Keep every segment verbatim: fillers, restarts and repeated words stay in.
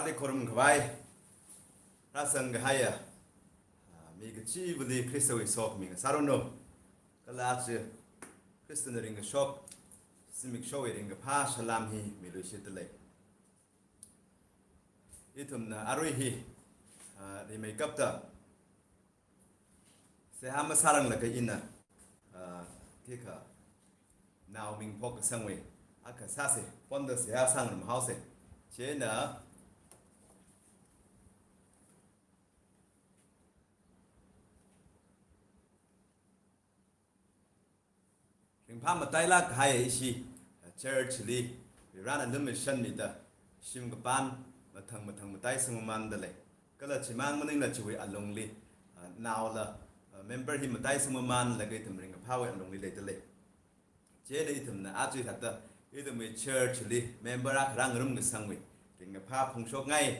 Ari khorumkhavai, rāzang kahaiya, ah, mi kachivali Khristawui sokhami ngasāranu. Kala aja Khristana ringkashok, zimikshowui ringkaphā salam hi miluishitdalei. Ithumna arui hi, ah, rimeikapta seihā masāranglaga ina, ah, khikha nao ming phokkasangwui akha sāse, ponda seihā sāngarumhaose. Chieina ringphā matailāk kahai ishi, ah, church li, Varena lumashanmida, shim kapān mathang mathang mataisangmamāndalei. Kala chimang maningla chiwui alungli, ah, naola, ah, member hi mataisangmamānlaga ithum ringkaphāwui alungli leidalei. Chieina ithumna aja hithāda, ithumwui church li member akha rāngarumkasangwui ringkaphā phongshokngai,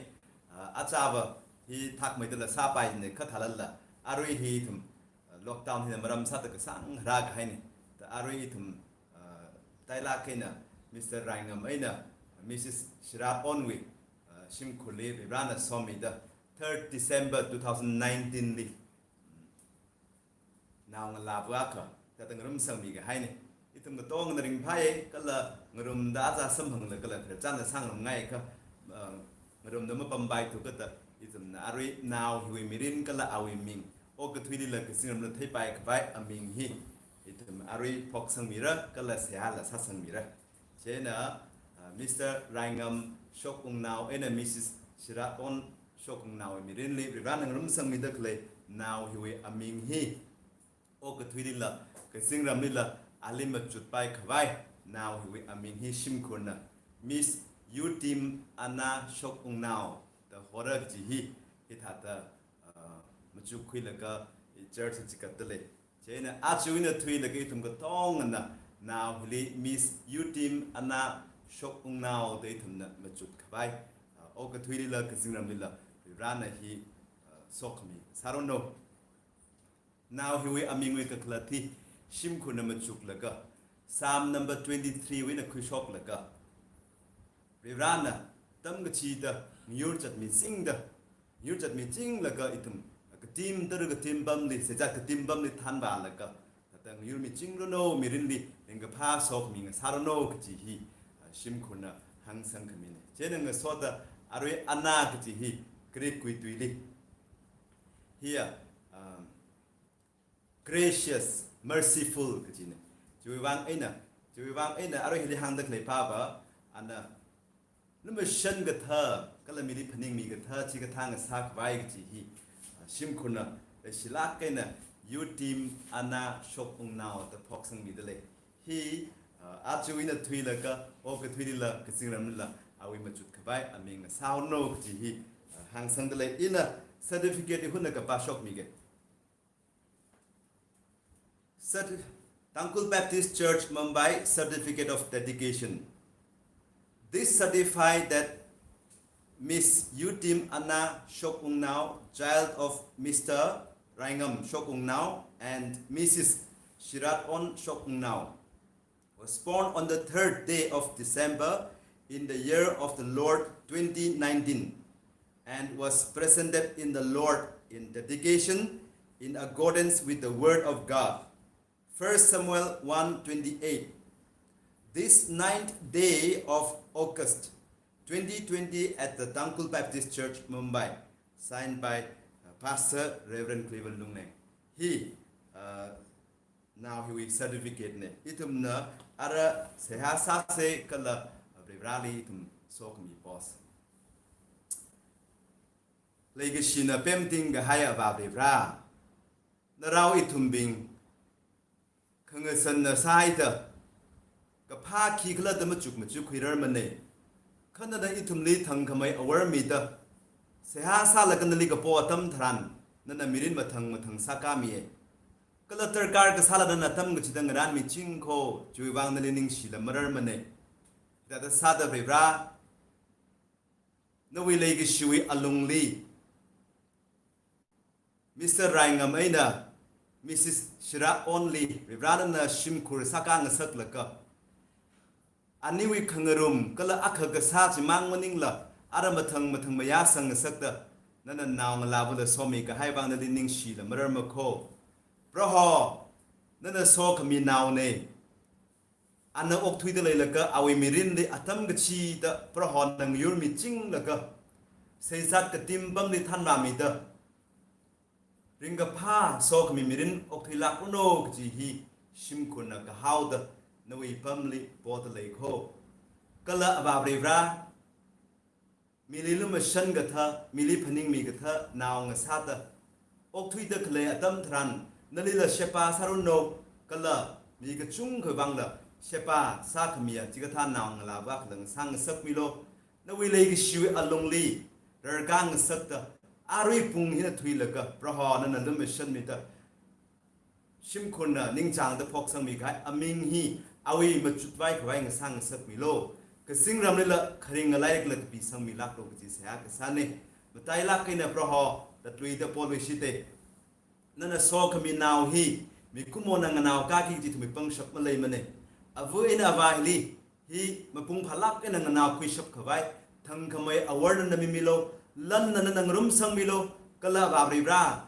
ah, achāva hi thakmeidala sāpaine, kha thālala, arui hi ithum, ah, lockdown hina maram sāda kasāng rākahaine. Da arui ithum, ah, tailāk eina Mister Raingam eina Missus Shiraton wui, ah, shimkhurli Varena somida third December two thousand nineteen li, mm, nao ngalāva akha, hithāda ngarumsangmi kahaine. Ithum katongana ringphāye, kala ngarumda aja samphangla kala khararchanna sāngarumngai kha, ah, ngarumda mapampaithu kata, ithumna arui nao hiwui mirin kala awui ming, okathuilila kazingramla theipaikhavai aming hi ithum arui phoksangmira kala seihāla sāsangmira. Chieina, ah, Mister Raingam Shokungnao eina Missus Shiraton Shokungnao mirinli Varena ngarumsangmida khalei nao hiwui aming hi okathuilila kazingramlila ali machutpaikhavai nao hiwui aming hi shimkhurna Miss Yutim Anna Shokungnao da hora kaji hi hithāda, ah, machukkhuilaga church chikatdalei. Chieina aja eina thuilaga ithum katongana nao hili Miss Yutim Anna Shokungnao da ithumna machutkhavai, ah, okathuilila kazingramlila Varena hi, ah, sokhami sāranu. Nao hiwui amingwui kakhalat hi shimkhurna machuklaga, Psalm number twenty-three wui eina khuishoklaga, Varena tamkachida ngayur zatmichingda, ngayur zatmichinglaga ithum katim tara katim pamli, seizat katim pamli thanvālaga, hithāda ngayurmichingranu, mirinli ringkaphā sokhami ngasāranu kaji hi, ah, shimkhurna hāngsangkhamine. Chieina ngasoda arui Anna kaji hi Greek wui tuili, hiya, um, gracious, merciful kajine. Chiwui vang eina, chiwui vang eina arui hili hāngda khalei pāva, ana lumashan kathā, kala mili phaningmi kathā, chikathā ngasākhavai kaji hi, ah, shimkhurna leishilāk eina Yutim Anna Shokungnao da phoksangmidalei. Hi, ah, aja eina thuilaga okathuilila kazingramlila awui machutkhavai aming ngasāranu kaji hi, ah, hāngsangdalei. Ina certificate hi hunna kapāshokmige. Cert-, Tangkhul Baptist Church, Mumbai, Certificate of Dedication. This certifies that Miss Yutim Anna Shokungnao, child of Mister Raingam Shokungnao and Missus Shiraton Shokungnao, was born on the third day of December in the year of the Lord twenty nineteen, and was presented in the Lord in dedication in accordance with the word of God. First Samuel one twenty-eight. This ninth day of August twenty twenty at the Tangkhul Baptist Church, Mumbai. Signed by, uh, Pastor Reverend Cleveland Lungleng. Hi, uh, nao hiwui certificate ne. Ithumna ara seihā sāse kala Vareli ithum sokhami pose. Leikashina pemting kahai Avā Vare. Narao ithumbing khangasanna sāhaida, kaphā khikhala da machuk machukkhuirarmane. Kha nana ithumli thangkhamei awor mida, seihā sālaga nali kapo atam tharan, nana mirin mathang mathang sākāmiye. Kala darkar kasāla nana atam kachida ngarānmichingkho, chiwui vang nali ningshila mararmane. Hithāda sāda Vare, nawui leikashiwui alungli Mister Raingam eina Missus Shira Onli Vare nana shimkhur sākā ngasaklaga, aniwui khangarum kala akha kasā chimang maningla, ara mathang mathang mayāsang ngasakta, nana naongalāvāla somikahai vang nali ningshila mararmakho. Proho, nana sokhami naone. Ana okthuida leilaga awui mirinli atam kachida Prohona ngayurmichinglaga, seizat katim pamli thanvāmida, ringkaphā sokhami mirin okthuilākranu kaji hi shimkhurna kahaoda nawui pamli poda leikho. Kala Avā Varivara, mili lumashan katha, mili phaningmi katha nao ngasāda okthuida khalei atam tharan, nalila sheba sāranu, kala mi kachungkha vangla sheba sākhamiya chikathā naongalāvā khalang sāngasakmilu. Nawui leikashiwui alungli rarkā ngasakta, arui pung hina thuilaga Proho nana lumashanmida, shimkhurna ningchāngda phoksangmikahai aming hi awui machutvai khavai ngasāngasakmilu. Kazingramlila kharing ngalairikla kapisangmilāklu kaji seihā kasāne. Matailāk eina Proho, tatluida poluishite. Nana sokhami nao hi mikumona nganaokāki kaji ithumwui pangshap maleimane. Ava eina avā hili hi mapung phālāk eina nganaokhuishap khavai thangkhamei avar nana mimilu, lanna nana ngarumsangmilu, kala Avā Varivara,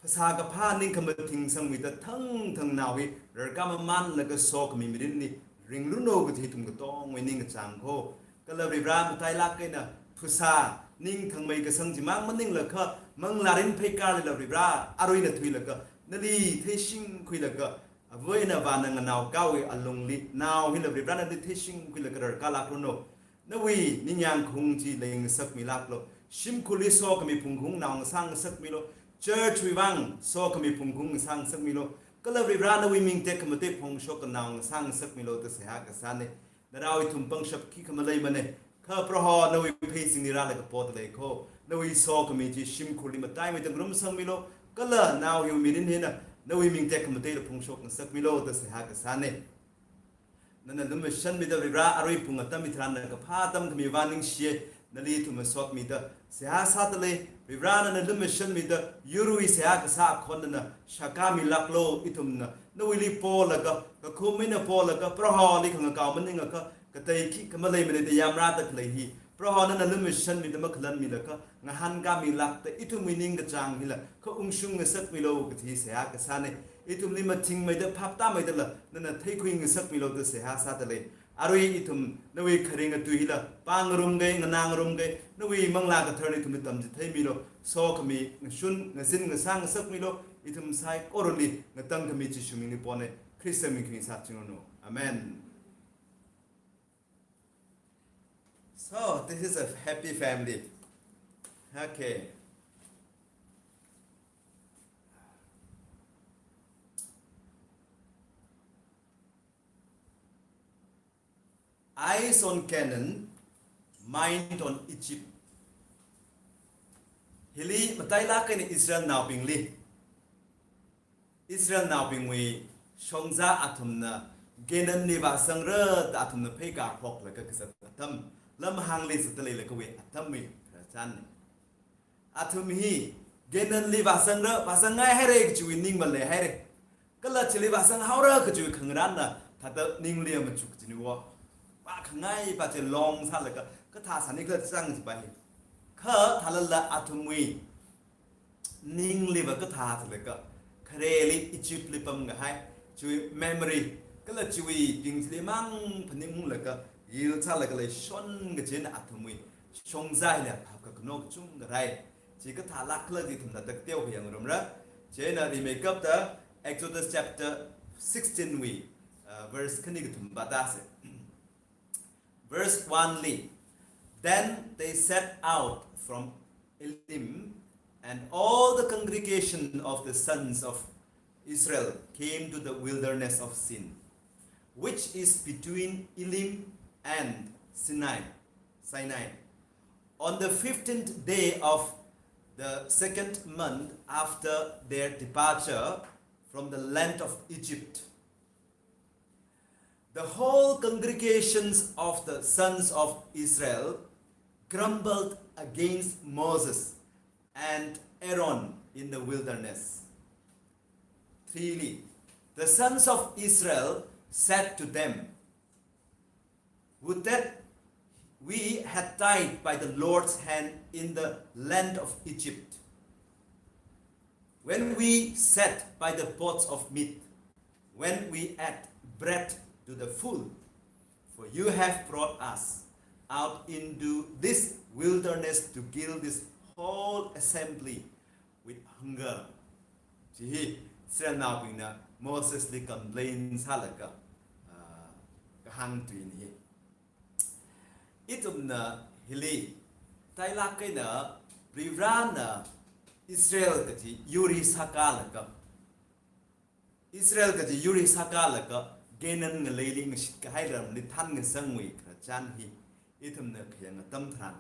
phasā kaphā ningkhamathing sangmida thangthang nao hi rarkā mamānlaga sokhami mirinli ringranu kaji ithum katongwui ningkachāng kho. Kala Varivara, matailāk eina phasā ningthangmei kasang chimang maningla kha manglārin pheikārlila Varivara, aruina thuilaga nali theishingkhuilaga, ava eina avāna nganaokāwui alungli nao hila Varivara nali theishingkhuilaga rarkālākranu. Nawui ningyāng khaung chi leingasakmilāklu. Shimkhurli sokhami phungkhaung nao ngasāngasakmilu. Church wui vang sokhami phungkhaung ngasāngasakmilu. Kala Varivara, nawui ming tekhamatei phongshok kanao ngasāngasakmilu da seihā kasāne. Narao ithum pangshap khikha maleimane. Kha Proho, nawui pheisingnira laga poda leikho. Nawui sokhami chi shimkhurli mataimeida ngarumsangmilu. Kala nao hiwui mirin hina nawui ming tekhamateila phongshok ngasakmilu da seihā kasāne. Nana lumashanmida Varivara, arui pung atam hitharan kaphā atam khami vang ningshiye, nali ithum masotmida seihā sāda lei. Varivara, nana lumashanmida yurwui seihā kasā akhon nana shākāmilāklu. Ithumna nawuili polaga, kakhum eina polaga, Proholi khangakao maningakha katei khikha maleimane da yamrāda khalei hi Proho nana lumashanmida makhalanmilakha ngahānkāmilākta ithumwui ningkachāng hila kha ungshung ngasakmilu kaji seihā kasāne. Ithumli mathingmeida phaptāmeidala nana theikhui ngasakmilu da seihā sāda lei. Arui ithum nawui kharing atui hila pāngarumkei, nganāngarumkei, nawui Manglā Katharana ithumli tamchitheimilu. Sokhami ngashun ngazin ngasāngasakmilu. Ithum saikorali ngatangkhami Jishu mingli pone. Khrista ming khani sāchingranu. Amen. So, this is a happy family. Okay. Eyes on Canaan, mind on Egypt. Hili matailāk eina Israelnaobingli, Israelnaobingwui shongza athumna Canaanli vāsangra da athumna pheikār phoklaga kazat atam, lamhāngli zatda leilakawui atamwui khararchan. Athum hi Canaanli vāsangra, vāsangngai haire kajiwui ning maleihaire. Kala chili vāsanghaora kajiwui khangarānna thāda ningli machuk jiniwo. Vākhangai pa chi long sālaga kathā sāni kachang jipa hi. Kha thālala athumwui ningli va kathā sālaga khareli Egyptli pamkahai chiwui memory, kala chiwui ting chili mang phaningunglaga yil sālaga leishon kajina athumwui shongza hili phap kakhanao kachungkha rai. Chi kathālākla chi ithumna takateo khayangrumra. Chieina rimeikapta Exodus chapter sixteen wui, uh, verse khani kathum pātāse. Verse one li, "Then they set out from Elim, and all the congregation of the sons of Israel came to the wilderness of Sin, which is between Elim and Sinai, Sinai, on the fifteenth day of the second month after their departure from the land of Egypt." The whole congregations of the sons of Israel grumbled against Moses and Aaron in the wilderness. Three li, the sons of Israel said to them, "Would that We had died by the Lord's hand in the land of Egypt, when we sat by the pots of meat, when we ate bread to the full. For you have brought us out into this wilderness to kill this whole assembly with hunger. Chi hi Israelnaobingna Mosesli complain sālaga, ah, kahāng tuina hi. Ithumna hili tailāk eina Varivarana Israel kaji yurli sākalaga, Israel kaji yurli sākalaga, Canaan ngaleili ngashit kahai ramli thanngasangwui khararchan hi ithumna khayang atam tharan,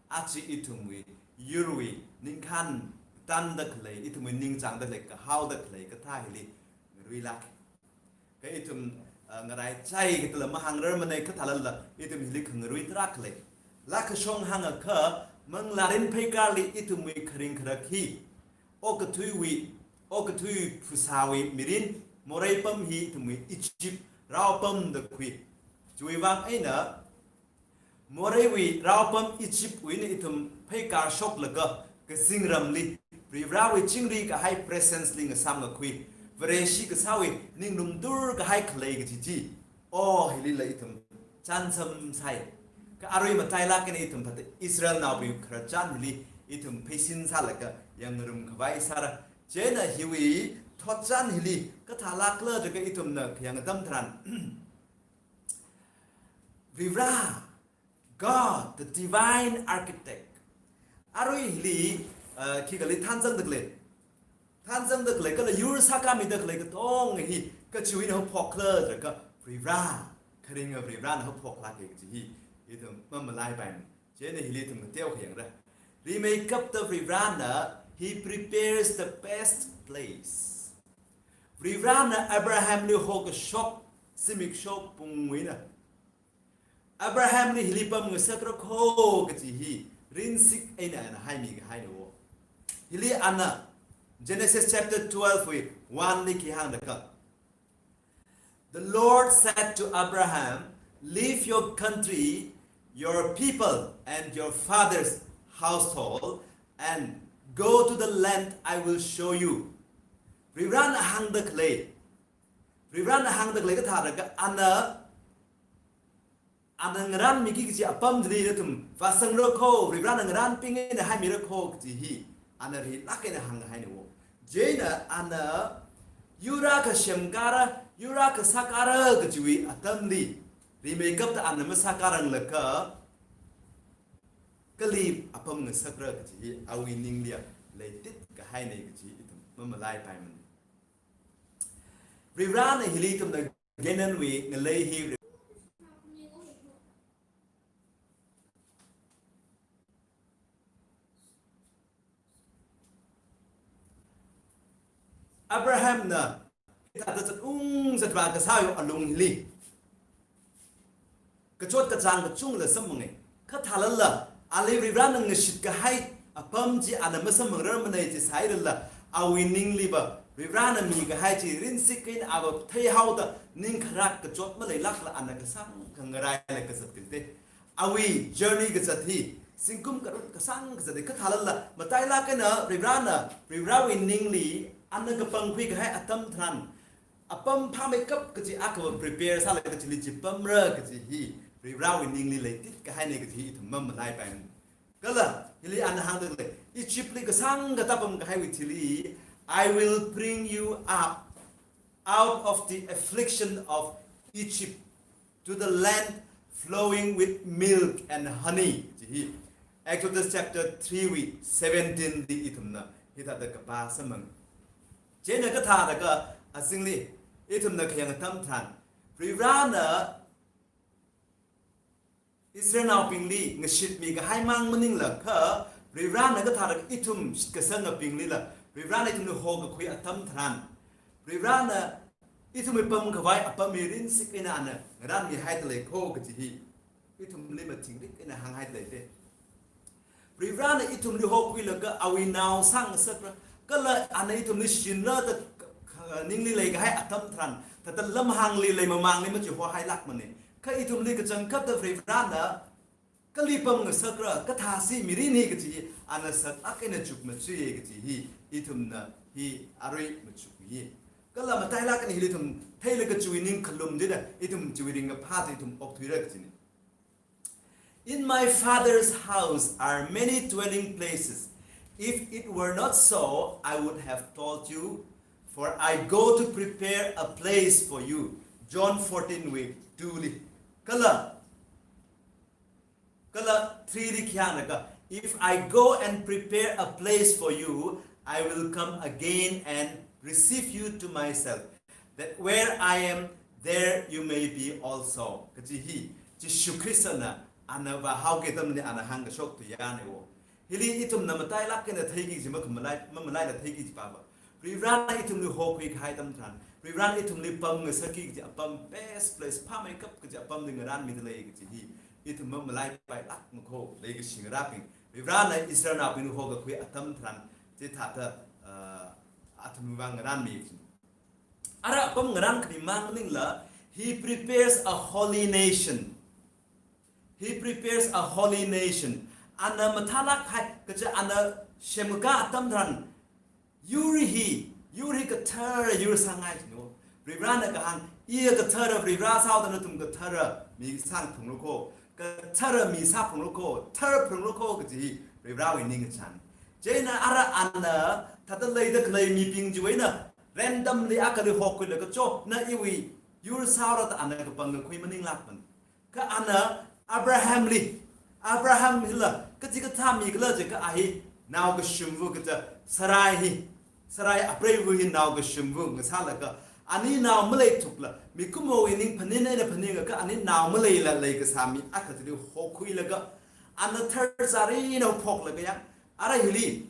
aja ithumwui yurwui ningkhān tanda khalei, ithumwui ningchāngda khalei, kahaoda khalei kathā hili ngaruilāk. Kha ithum, ah, ngaraichai katala mahāngrarmana, kathālala ithum hili khangarui tarākha lei. Lākashong hāngakha, manglārin pheikārli ithumwui kharing kharak hi, okathuiwui, okathui phasāwui mirin, morei pam hi ithumwui Egypt raopamda khui. Chiwui vang eina, moreiwui raopam Egyptwui eina ithum pheikārshoklaga, kazingramli, Varivarawui chingri kahai presence li ngasāmkakhui, Vareshi kasāwui ninglum tur kahai khalei kaji chi, oh, hilila ithum chānsam sāi. Kha arui matailāk eina ithum thāda Israelnaobing khararchan hili ithum pheisin sālaga yangngarum khavai sāra. Chieina hiwui thotchan hili kathālākla jiakha ithumna khayang atam tharan, Varivara, God, the divine architect. Arui hili, uh, khikali thanzangda khalei, thanzangda khalei, kala yur sākāmida khalei katonga hi kachiwui eina haophokkhala jiakha Varivara, kharinga Varivarana haophoklāka kaji hi ithum mamalaipaimana. Chieina hili ithum kateo khayangra. Rimeikapta Varivarana, he prepares the best place. Varivarana Abrahamli hokashok zimiksho pungwui eina, Abrahamli hili pamngasakra kho kaji hi rinsik eina ana haimi kahaina wo. Hili ana Genesis chapter twelve wui one li khi hāngda kha, "The Lord said to Abraham, 'Leave your country, your people, and your father's household, and go to the land I will show you.'" Varivarana hāngda khalei, Varivarana hāngda khalei kathā jiakha ana, ana ngaranmiki kaji apam chili nathum vāsangra kho, Varivarana ngaranpinga eina haimira kho kaji hi ana rilāk eina hānghaina wo. Chieina ana yur akha semkāra, yur akha sākāra kajiwui atamli, rimeikapta ana masākāranglakha, kali apam ngasakra kaji hi awui ningli leitit kahaina kaji ithum mamalaipaimana. Varivarana hili ithumna Canaanwui ngalei hi, Abrahamna hithāda zatung zatvā kasāwui alungli kachot kachāng kachungla samphange. Kathālala, ali Varivarana ngashit kahai apam chi ana masamphangrarmana chi sālala, awui ningliva Varivarana mikahai chi rinsik eina ava theihaoda, ning kharak kachot maleilākla ana kasāngkha ngaraila kazat kajite. Awui journey kazat hi, zingkum karut kasāngkha kazat hi, kathālala, matailāk eina Varivarana, Varivarawui ningli ana kapangkhui kahai atam tharan, apam phāmeikap kaji akhava prepare sālaga chili chi pamra kaji hi, Varivarawui ningli leitit kahaina kaji hi ithum mamalaipai. Kala, hili ana hāngda lei, Egyptli kasāngkha tāpam kahaiwui thili, "I will bring you up out of the affliction of Egypt to the land flowing with milk and honey." Chi hi Exodus chapter three wui seventeen li ithumna hithāda kapā samphang. Chieina kathāda kha azingli ithumna khayang atam tharan, Varivarana Israelnaobingli ngashitmi kahai mang maningla kha, Varivarana kathāda ithum shitkasangabinglila, Varivarana ithumli hokakhui atam tharan, Varivarana ithumwui pamkhavai apam hi rinsik eina ana ngaranmihaida lei kho kaji hi ithumli mathingrik eina hānghaida leite. Varivarana ithumli hokhuilaga awui nao sāngasakra, kala ana ithumli shinra da, ka, ka, ningli leikahai atam tharan, thāda lamhāngli leimamāngli machihohailākmane. Kha ithumli kachangkhatta Varivarana kali pamngasakra, kathāsi mirin hi kaji hi, ana saklāk eina chukmajui kaji hi, ithumna hi arui machukmi. Kala matailāk eina hili ithum theilaga chiwui ningkhalum chida, ithum chiwui ringkaphā chi ithum okthuira kajina. In my Father's house are many dwelling places. If it were not so, I would have told you, for I go to prepare a place for you. John fourteen wui two li. Kala, kala three li khi hānglaga, if I go and prepare a place for you, I will come again and receive you to myself, that where I am, there you may be also. Kaji hi, Jishu Khristana, ana vāhaoki atamli ana hāngkashok tuiyāna wo. Hili ithumna matailāk eina theiki kaji makhamalai, mamalaila theiki kaji pava. Varivarana ithumli hokhui kahai atam tharan, Varivarana ithumli pamngasakki kaji apam, best place, phāmeikap kaji apamli ngarānmida lei kaji hi, ithum mamalaipailāk makho, leikashi ngarābing. Varivarana Israelnaobingli hokakhui atam tharan, chithāda, ah, athumwui vang ngarānmi kaji. Ara apam ngarān khani mang maningla, He prepares a holy nation. He prepares a holy nation. Ana mathālāk kahai, kaja ana semkā atam tharan, yur hi, yur hi kathara yur sāngai jino. Varivarana kahāng, iya kathara Varivara sāhaoda nathum kathara mi sāphunglu ko. Kathara mi sāphunglu ko, tharphunglu ko kaji hi Varivarawui ningkachāng. Chieina ara ana thāda leida khalei mibing chiwui eina randomly akhali hokhuilaga cho, na iwui yur sāhaora da ana kapangkakhui maninglākmana. Kha ana Abrahamli, Abraham hila kachikathā mi khala jiakha a hi naokashimva kaja Sarai hi, Sarai apreiva hi naokashimva ngasālaga, ani nao maleithukla, mikumowui ning phaning eina phaningakha ani nao maleila leikasā mi akha chili hokhuilaga, ana tharchāri eina hophoklaga yang, ara hili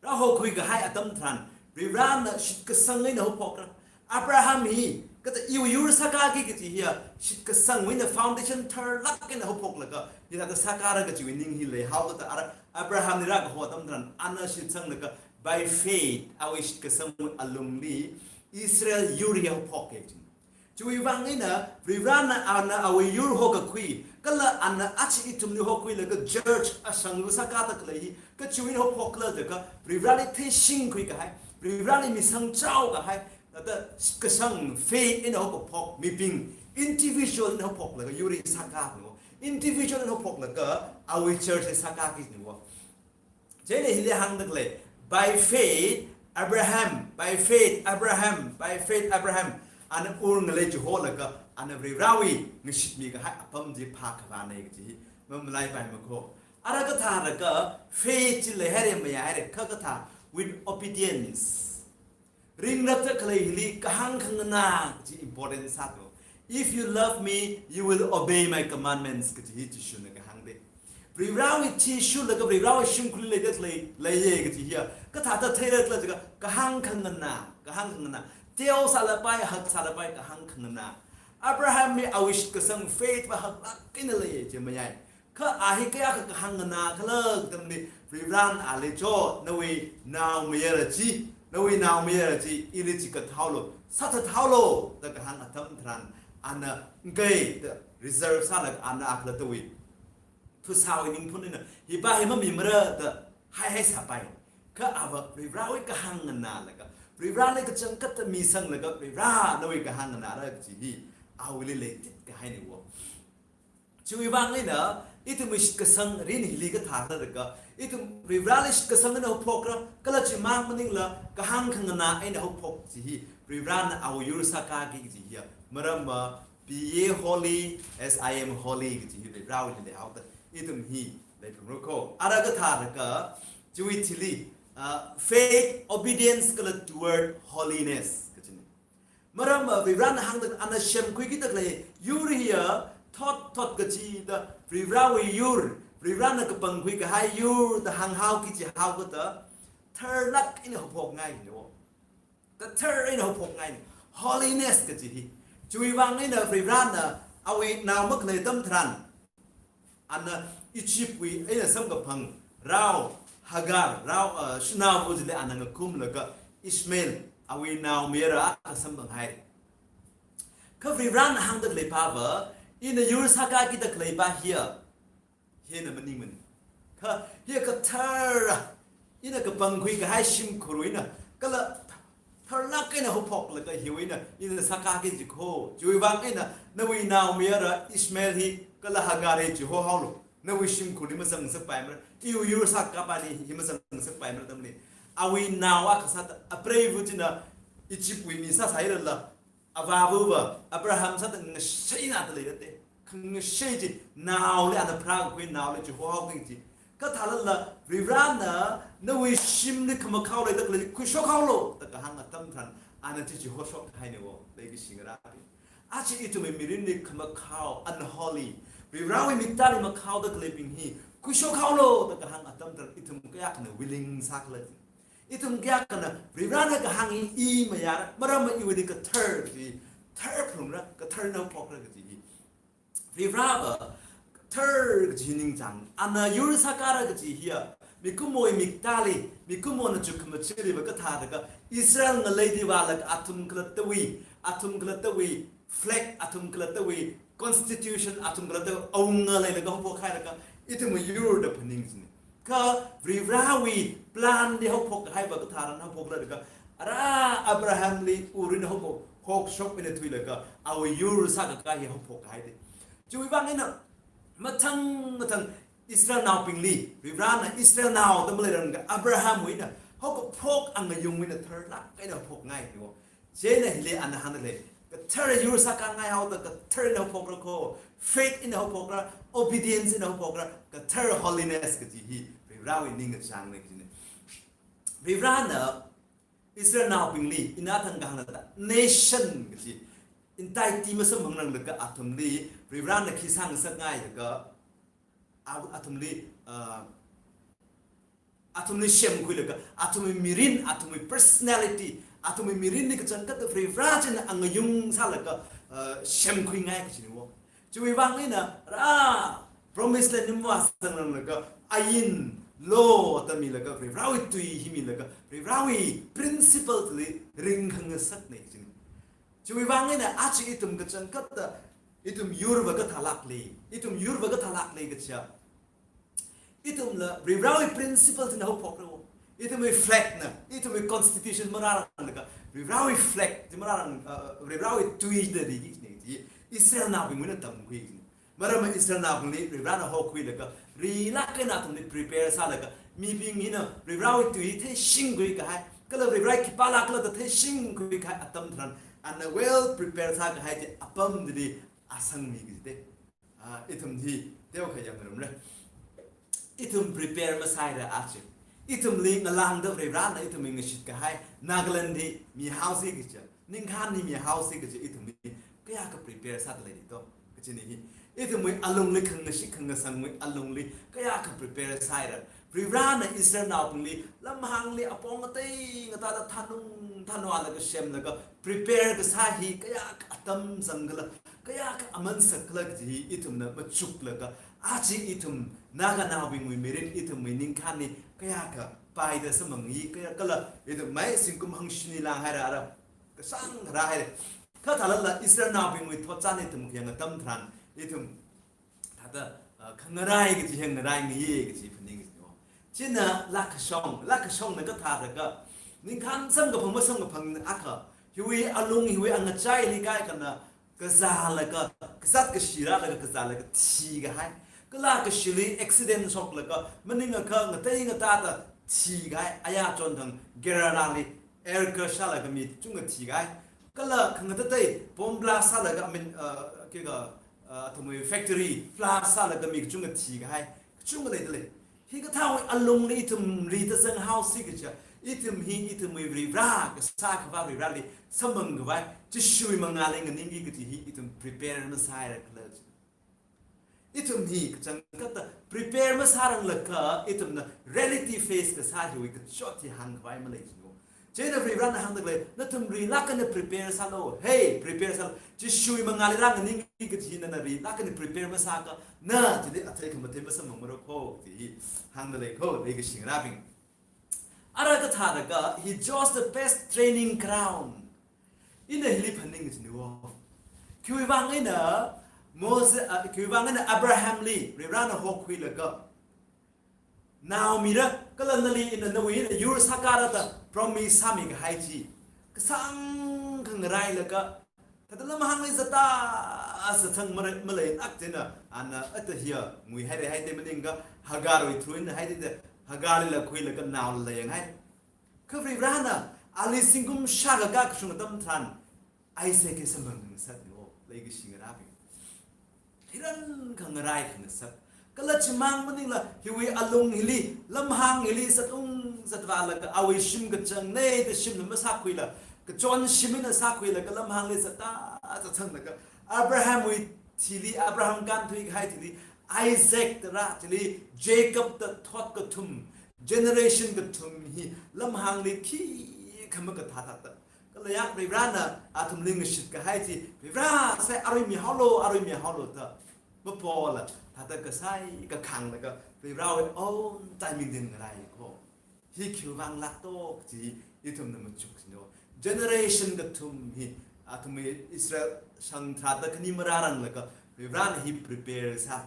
rāhokhui kahai atam tharan, Varivarana shitkasang eina haophokra. Abraham hi, kathā iwui yur sākāki kaji hiya, shitkasangwui eina foundation tharlāk eina haophoklaga, hithāda sākāra kajiwui ning hi leihaoda ara, Abrahamli rākaho atam tharan, ana shitsanglaga, by faith, awui shitkasangwui alungli, Israel yur hi haophoka jin. Chiwui vang eina, Varivarana ana awui yur hokakhui, kala ana aja ithumli hokhuilaga church ashangva sākāda khalei hi, kachiwui eina haophokla jiakha, Varivarali theishingkhui kahai, Varivarali misang chao kahai, thāda kasang faith eina haokaphok mibing, individual eina haophoklaga yur hi sākāno, individual eina haophoklaga awui church hi sākāki jino. Chieina hili hāngda khalei, by faith, Abraham, by faith, Abraham, by faith, Abraham, ana ur ngalei chiholaga, ana Varivarawui ngashitmi kahai apam chi phākhavāna kaji hi, mamalaipai makho. Ara kathālaga, faith chi leihaira mayāhaira, kha kathā, with obedience. Ringrapta khalei hili kahāng khanganā kaji important sāto. If you love me, you will obey my commandments kaji hi Jishuna kahāng de. Varivarawui thi shurlaga Varivarawui shimkhurli leida khalei, leiya kaji hiya, kathāda theira khala jiakha kahāng khanganā, kahāng khanganā. Teo sālapai, hak sālapai, kahāng khanganā. Abrahamwui awui shitkasang faith va haklāk eina leiya chi mayai. Kha a hi kayākha kahāng nganā khala katamli, Varivarana ali cho, nawui naomayara chi, nawui naomayara chi, ili chikathaolu, sāthathaolu, da kahāng atam tharan, ana ngai da reserve sālaga ana akhalattawui thusāwui ningphun eina, hipa hi mamimara da haihai sāpai. Kha ava Varivarawui kahāng nganālaga, Varivarali kachangkhatta misanglaga, Varivara nawui kahāng nganāra kaji hi, awuili leitit kahaina wo. Chiwui vang eina, ithumwui shitkasang mirin hili kathā khala jiakha, ithum Varivarali shitkasang eina haophokra, kala chimang maningla, kahāng khanganā eina haophok kaji hi, Varivarana awui yur sākāki kaji hiya, maramva, be ye holy as I am holy kaji hi Varivarawuili leihaoda, ithum hi leiphunglu ko. Ara kathā jiakha, chiwui thili, ah, faith, obedience kala toward holiness kajina. Maramva Varivarana hāngda ana semkhuikida khalei yur hiya thot thot kachida Varivarawui yur, Varivarana kapangkhui kahai yur da hānghao kaji haokada tharlāk eina haophokngaina wo. Kathar eina haophokngaina. Holiness kaji hi. Chiwui vang eina Varivarana awui nao makhalei atam tharan, ana Egyptwui eina samkaphang rao Hagar, rao, uh, shanaova chili ana ngakumlaga Ishmael, awui naomayara akha samphanghai. Kha Varivarana hāngda khalei pava, ina yur sākāki da khalei pa hiya, hina maningmana. Kha hiya kathara, ina kapangkhui kahai shimkhur eina, kala tharlāk eina haophoklaga hiwui eina ina sākāki jiko. Chiwui vang eina nawui naomayara Ishmael hi kala Hagar hi chihohaolu. Nawui shimkhurli mazangngasakpaimara. Iwui yur sākāpani hi mazangngasakpaimara da maningmana. Awui nao akha sāda, apreiva china Egyptwui mi sāsālala, avāva Abraham sāda ngashaināda leida te. Khangashei chi, naoli ana pharākakhui, naoli chihohaoki kaji. Kathālala, Varivarana nawui shimli khamakhao leida khalei khuishokhaolu da kahāng atam tharan, ana chi chihoshok kahaina wo, leikashi ngarābing. Aja ithumwui mirinli khamakhao, unholy, Varivarawui miktāli makhaoda khaleibing hi khuishokhaolu da kahāng atam tharan, ithum kayākhana willing sākhala. Ithum kayākhana Varivarana kahāng hi i mayāra, maramva iwuili kathar kaji, thar phungra, kathar eina haophokra kaji hi. Varivarava kathar kaji ningchāng, ana yur sākāra kaji hiya, mikumowui miktāli, mikumona chukkhamaja chiva kathālaga, Israel ngaleili vālaga athum khalattawui, athum khalattawui flag, athum khalattawui constitution, athum khalattawui awunga leilaga haophok hailaga, ithumwui yur da phaning jina. Kha Varivarawui plan li haophok kahaiva kathāran haophokra da kha, ara Abrahamli Ur eina haophok, hokshok eina thuilaga, awui yur sākakā hi haophok kahai te. Chiwui vang eina, mathang mathang Israelnaobingli, Varivarana Israelnao da maleiranga Abrahamwui eina haokaphok angayungwui eina tharlāk eina haophokngai ni wo. Chieina hili ana hāngda lei. Kathar yur sākāngai haoda kathar eina haophokra ko, faith eina haophokra, obedience eina haophokra, kathar holiness kaji hi Varivarawui ningkachāngna kajina. Varivarana Israelnaobingli, ina thang kahāngna da, nation kaji, entity masamphangranglaga athumli, Varivarana khi sāngasakngai da kha, a-, athumli, ah, athumli semkhuilaga, athumwui mirin, athumwui personality, athumwui mirinli kachangkhatta Varivara china angayung sālaga, ah, semkhuingai kajina wo. Chiwui vang eina, ara, promise land li mavāsangranglaga, ain, law da milaga, Varivarawui tui hi milaga, Varivarawui principle li ringkhangasakna kajina. Chiwui vang eina aja ithum kachangkhatta, ithum yurva kathālāk lei, ithum yurva kathālāk lei kaja. Ithumla Varivarawui principle china haophokra wo. Ithumwui flag na, ithumwui constitution marāranglaga, Varivarawui flag chi marārang, uh, Varivarawui tui da riki kajina chi, Israelnaobingwui eina tamkhui kajina. Maramva Israelnaobingli Varivarana hokhuilaga, rilāk eina athumli prepare sālaga, mibing hina Varivarawui tui theishingkhui kahai, kala Varivarawui khipālākhala da theishingkhui kahai atam tharan, ana well prepare sākahai chi apam chili asangmi kaji te. Ah, ithum hi teokha yangngarumra. Ithum prepare masāhaira aja. Ithumli ngalāngda Varivarana ithumli ngashit kahai, Nagaland li mihaosi kaja, ningkhānli mihaosi kaja ithumli kayākha prepare sāda lei to, kajina hi. Ithumwui alungli khangashit khangasangwui alungli kayākha prepare sāhaira. Varivarana Israelnaobingli lamhāngli apong ngatei ngatāda thanung thanvālaga semlaga prepare kasā hi kayākha atam zangkhala, kayākha aman sakkhala kaji hi ithumna machuklaga, aja ithum Naganaobingwui mirin ithumwui ningkhānli kayākha paida samphang hi, kayākhala ithum mai zingkum hangshini langhaira ara, kasāng rāhaira. Kathālala Israelnaobingwui thotchan ithum khayang atam tharan, ithum thāda, ah, khangarai kaji hi ngaraingai kaji phaning kaji wo. China lakhashong, lakhashongna kathāda kha, ningkhān samkaphang masamkaphang akha, hiwui alung hiwui angachaili kaikhana kazālaga, kazāt kashi rālaga kazālaga thikahai. Kala kashili accident shoklaga, maningakha ngatei ngatāda thikahai, aya chonthang Kerala li air crash sālaga mi kachungkha thikahai. Kala khangatatei bomb blast sālaga, I mean, uh, kika, uh, athumwui factory blast sālaga mi kachungkha thikahai. Kachungkha leida lei. Hikathāwui alungli ithum rida zanghaosi kaja, ithum hi ithumwui Varivara, kasā akhava Varivarali samphang khavai, Jishuwui mangāli nganingki kaji hi ithum prepare masāhaira khala. Ithum hi kachangkhatta prepare masāranglakha, ithumna reality face kasā hiwui kachot hi hāngkhavai malei jino. Chieina Varivarana hāngda lei, nathum rilāk eina prepare sālu, hey, prepare sālu. Jishuwui mangāli rānganingki kaji nana rilāk eina prepare masākha, na chili athei khamathei masamphangmara ko, kaji hi hāngda lei ko, leikashi ngarābing. Ara kathāda kha, he chose the best training ground. Ina hili phaning jino. Khiwui vang eina, Moses, ah, khiwuivang eina Abrahamli Varivarana hokhuilaga, naomira kala nali ina nawui eina yur sākāra da promise sāmikahai chi kasāngkha ngarailaga, thāda lamhāngli zatda zatsang malei, malei nak china, ana ata hiya nguihaira haida maningakha Hagarwui through eina haida, Hagarlila khuilaga naola yanghai. Kha Varivarana ali zingkum shākha kashung atam tharan Isaac hi samphang ngasakna, leikashi ngarābing. Hirankha ngaraikhangasak. Kala chimang maningla hiwui alung hili, lamhāng hili zatung zatvālaga awui shim kachangna da shimna masākhuila, kachon shim eina sākhuilaga lamhāngli zatda zatsanglaga, Abrahamwui thili, Abraham kānthuikahai thili, Isaac da rā, chili Jacob da thot kathum, generation kathum hi lamhāngli khikha makathā thāda. Kala ya Varivarana athumli ngashitkahai chi, Varivara sai arui mihaolu, arui mihaolu da mapola, thāda kasai kakhanglaga Varivarawui own timing eina ngarai kho. Hi khiwuivang lākto kaji ithumna machuksino. Generation kathum hi, athum hi Israel shang tharāda khani marāranglaga Varivarana hi prepare sāna.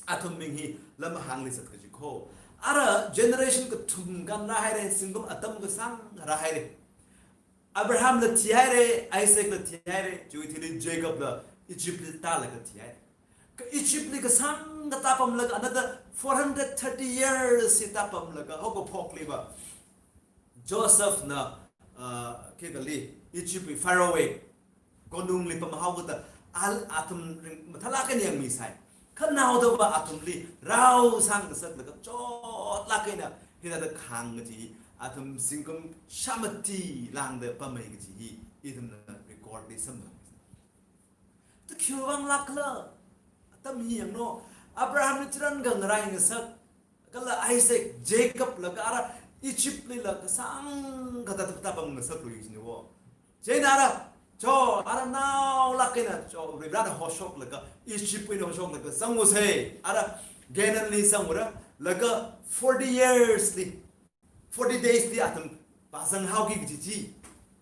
Athumbing hi lamhāngli zat kaji kho. Ara generation kathum kan rāhaira, zingkum atam kasāng rāhaira. Abrahamla thihaira, Isaacla thihaira, chiwui thili Jacobla Egyptli tālaga thihaira. Kha Egyptli kasāngkha tāpamlaga another four hundred thirty years hi tāpamlaga, haokaphokliva Josephna, ah, khikali Egyptwui Pharaohwui konungli pamhaoda, al athum ring mathālāk eina yangmisai. Kha naodava athumli rao sāngasaklaga chotlāk eina hithāda khāng kaji, athum zingkum shāmati lāngda pamhai kaji hi ithumna recordli samphang. Thāda khiwuivang lākkhala, atam hi yangno, Abrahamli chirankha ngaraingasak, kala Isaac, Jacob laga ara Egyptlila kasāngkha tāda tāpamngasakluisino. Chieina ara, cho, ara naolāk eina, cho, Varivarana hoshoklaga, Egyptwui eina hoshoklaga zangusei, ara Canaanli zangura, laga forty yearsli, forty daysli athum pazang haoki kaji chi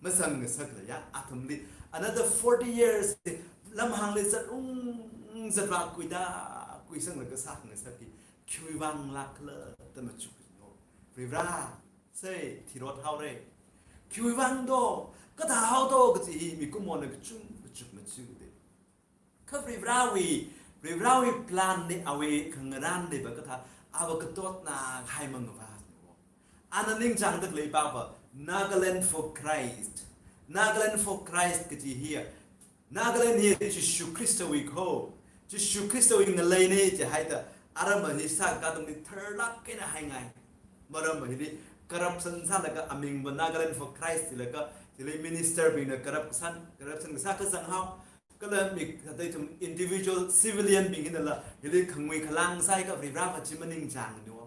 mazangngasakla ya, athumli another forty years lamhāngli zatung zatvā kuida kuisanglaga sāngasaki, khiwuivang lākkhala da machuksino. Varivara sai thirot haora. Khiwuivang do, kathā haodo kaji hi mikumona kachung kachuk machuda. Kha Varivarawui, Varivarawui planli awui khangarānliva kathā, ava katotna hai mangavā. Ana ningchāngda khalei pava, Nagaland for Christ. Nagaland for Christ kaji hi, Nagaland hi Jishu Khristawui kho, Jishu Khristawui ngaleina jihaida, aram hi sākatungli tharlāk eina haingai. Maram hili corruption sālaga amingva Nagaland for Christ jilaga, chili ministerbingna corruption, corruption kasā kazang hao. Kala mi kathā ithum individual civilianbing hinala hili khangui khalang sāhaiakha Varivarava chi maningchāngno.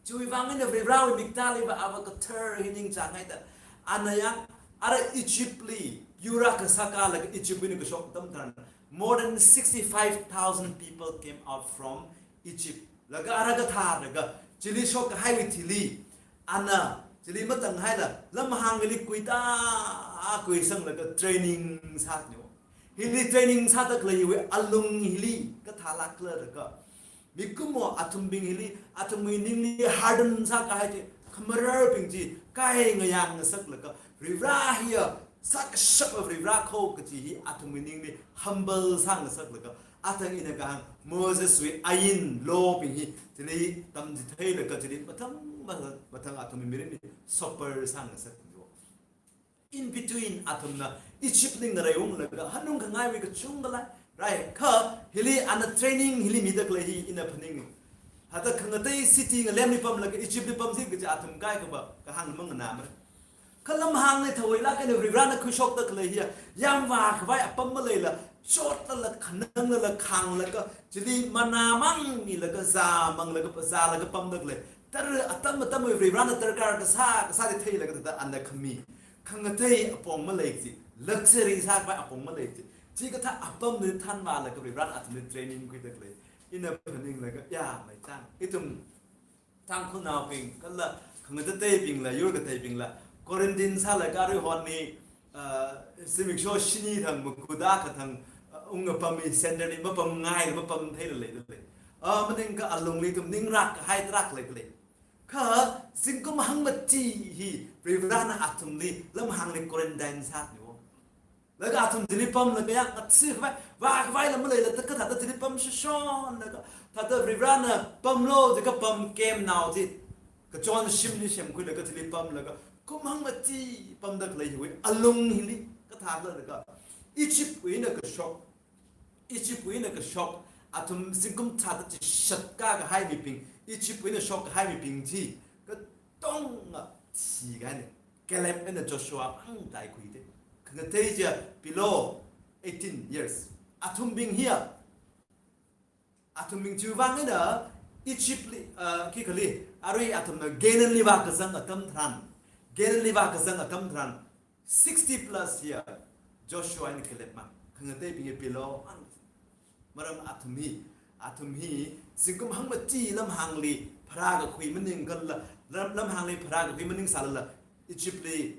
Chiwuivang eina Varivarawui miktāliva ava kathar hi ningchānghaida. Ana yang, ara Egyptli yur akha sākalaga Egyptwui eina kashok atam tharan, more than sixty-five thousand people came out from Egypt. Laga ara kathālaga chili shokkahaiwui thili, ana chili matanghaila lamhāngli kuida kuisanglaga training sāno. Hili training sāda khalei hiwui alung hili kathā lākkhala laga, mikumo athumbing hili, athumwui ningli harden sākahai chi, khamararbing chi kai ngayāngngasaklaga, Varivara hiya sākashapa Varivara kho kaji hi athumwui ningli humble sāngasaklaga, athang ina kahāng Moseswui ain lawbing hi chili tamchitheilaga chili mathang mathang, mathang athumwui mirinli sopar sāngasakno. In between athumna Egyptli ngareiunglaga hanung khangaiwui kachungkha lei. Right, kha hili ana training hili mida khalei hi ina phaning. Hithāda khangatei city ngalemli pamlaga Egyptli pamsi kaja athum kaikhava kahāng manganāmara. Kha lamhāngli thawui lāk eina Varivarana khuishokda khalei hiya, yangvākhavai apam maleila, chotlala, khananglala, khānglaga, chili manna mang milaga, zā manglaga, zālaga pamda khalei. Tara atam atamwui Varivarana darkar kasā, kasāli theilaga thāda ana khami. Khangatei apong malei chi, luxury sākhavai apong malei chi. Chikathā apamli thanvālaga Varivarana athumli training khuida khalei. Ina phaninglaga, ya, maichang. Ithum Tangkhulnaobing, kala khangateiteibingla, yur kateibingla, quarantine sālaga aruihon hi, ah, zimiksho shini thang, makuda kathang, ah, Unga pam hi center li mapamngaila mapamtheila leidalei. A, maningakha alungli ithum ningrak kahai tarākha leidalei. Kha zingkum hangmati hi Varivarana athumli lamhāngli quarantine sāthuiwo. Laga athum chili pamlaga ya, ngatsi khavai, vākhavaila maleila thākha thāda chili pamshishonlaga, thāda Varivarana pamlu jiakha pam camp nao chi kachon shimli semkhuilaga chili pamlaga, kum hangmati pamda khalei hiwui alung hili kathākhala jiakha, Egyptwui eina kashok, Egyptwui eina kashok, athum zingkum tharāda chishat kākahai mibing, Egyptwui eina shokkahai mibing chi katonga thikahaina. Caleb eina Joshua ang taikhuida. Khangatei chiya below eighteen years. Athumbing hiya, athumbing chiwui vang eina Egyptli, uh, khikhali, arui athumna Canaanli vākazang atam tharan, Canaanli vākazang atam tharan, sixty plus year Joshua eina Caleb mang. Khangateibing hi below ang. Maram athum hi, athum hi zingkum hangmati lamhāngli pharākakhui maning kala, lam, lamhāngli pharākakhui maningsālala, Egyptli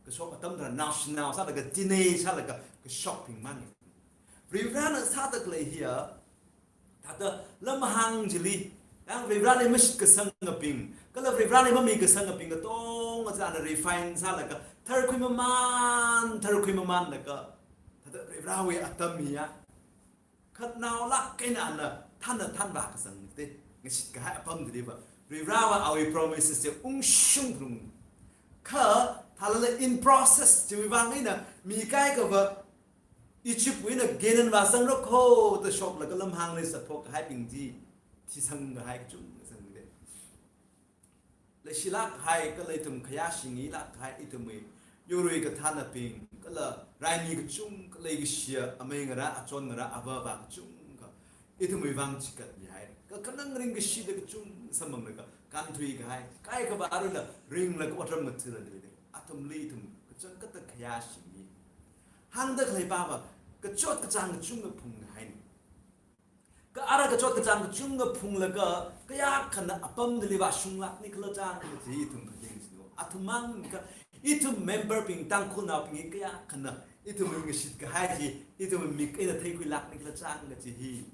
kashok atam tharan naoshinao sālaga, teenage sālaga kashokbing mang. Varivarana sāda khalei hiya, thāda lamhāng chili, yang Varivarali mashitkasangabing kala Varivarali mamikasangabing katonga china refine sālaga, tharkhui maman, tharkhui mamanlaga, thāda Varivarawui atam hiya khatnaolāk eina ana thānna thānvākazang te, ngashitkahai apam chiliva Varivarawui promises chi ungshung phalung. Kha thālala in process chiwui vang eina mi kaikhava Egyptwui eina Canaan vāzangra kho da shoklaga lamhāngli sāphok kahaibing chi thisangkahai kachungkha zangde. Leishilāk kahai kala ithum khayāshingilāk kahai ithumwui yurwui kathānnabing kala raimi kachungkha leikashiya amei ngarā, achon ngarā, avā avā kachungkha ithumwui vang chigatmihai. Kha khanang ringkashida kachungkha samphanglaga kānthuikahai, kaikhava aruila ringlaga otram ngathāla leide. Athumli ithum kachangkhatta khayāshingi. Hāngda khalei pava kachot kachāng kachungkha phungkahaina. Kha ara kachot kachāng kachungkha phunglaga kayākhana apam chili vāshunglākni khala chang kaji ithum phaning sino. Athum mang kha ithum memberbing, Tangkhulnaobing hi kayākhana ithum ngashitkahai chi, ithum mik eina theikhuilākni khala chang kaji hi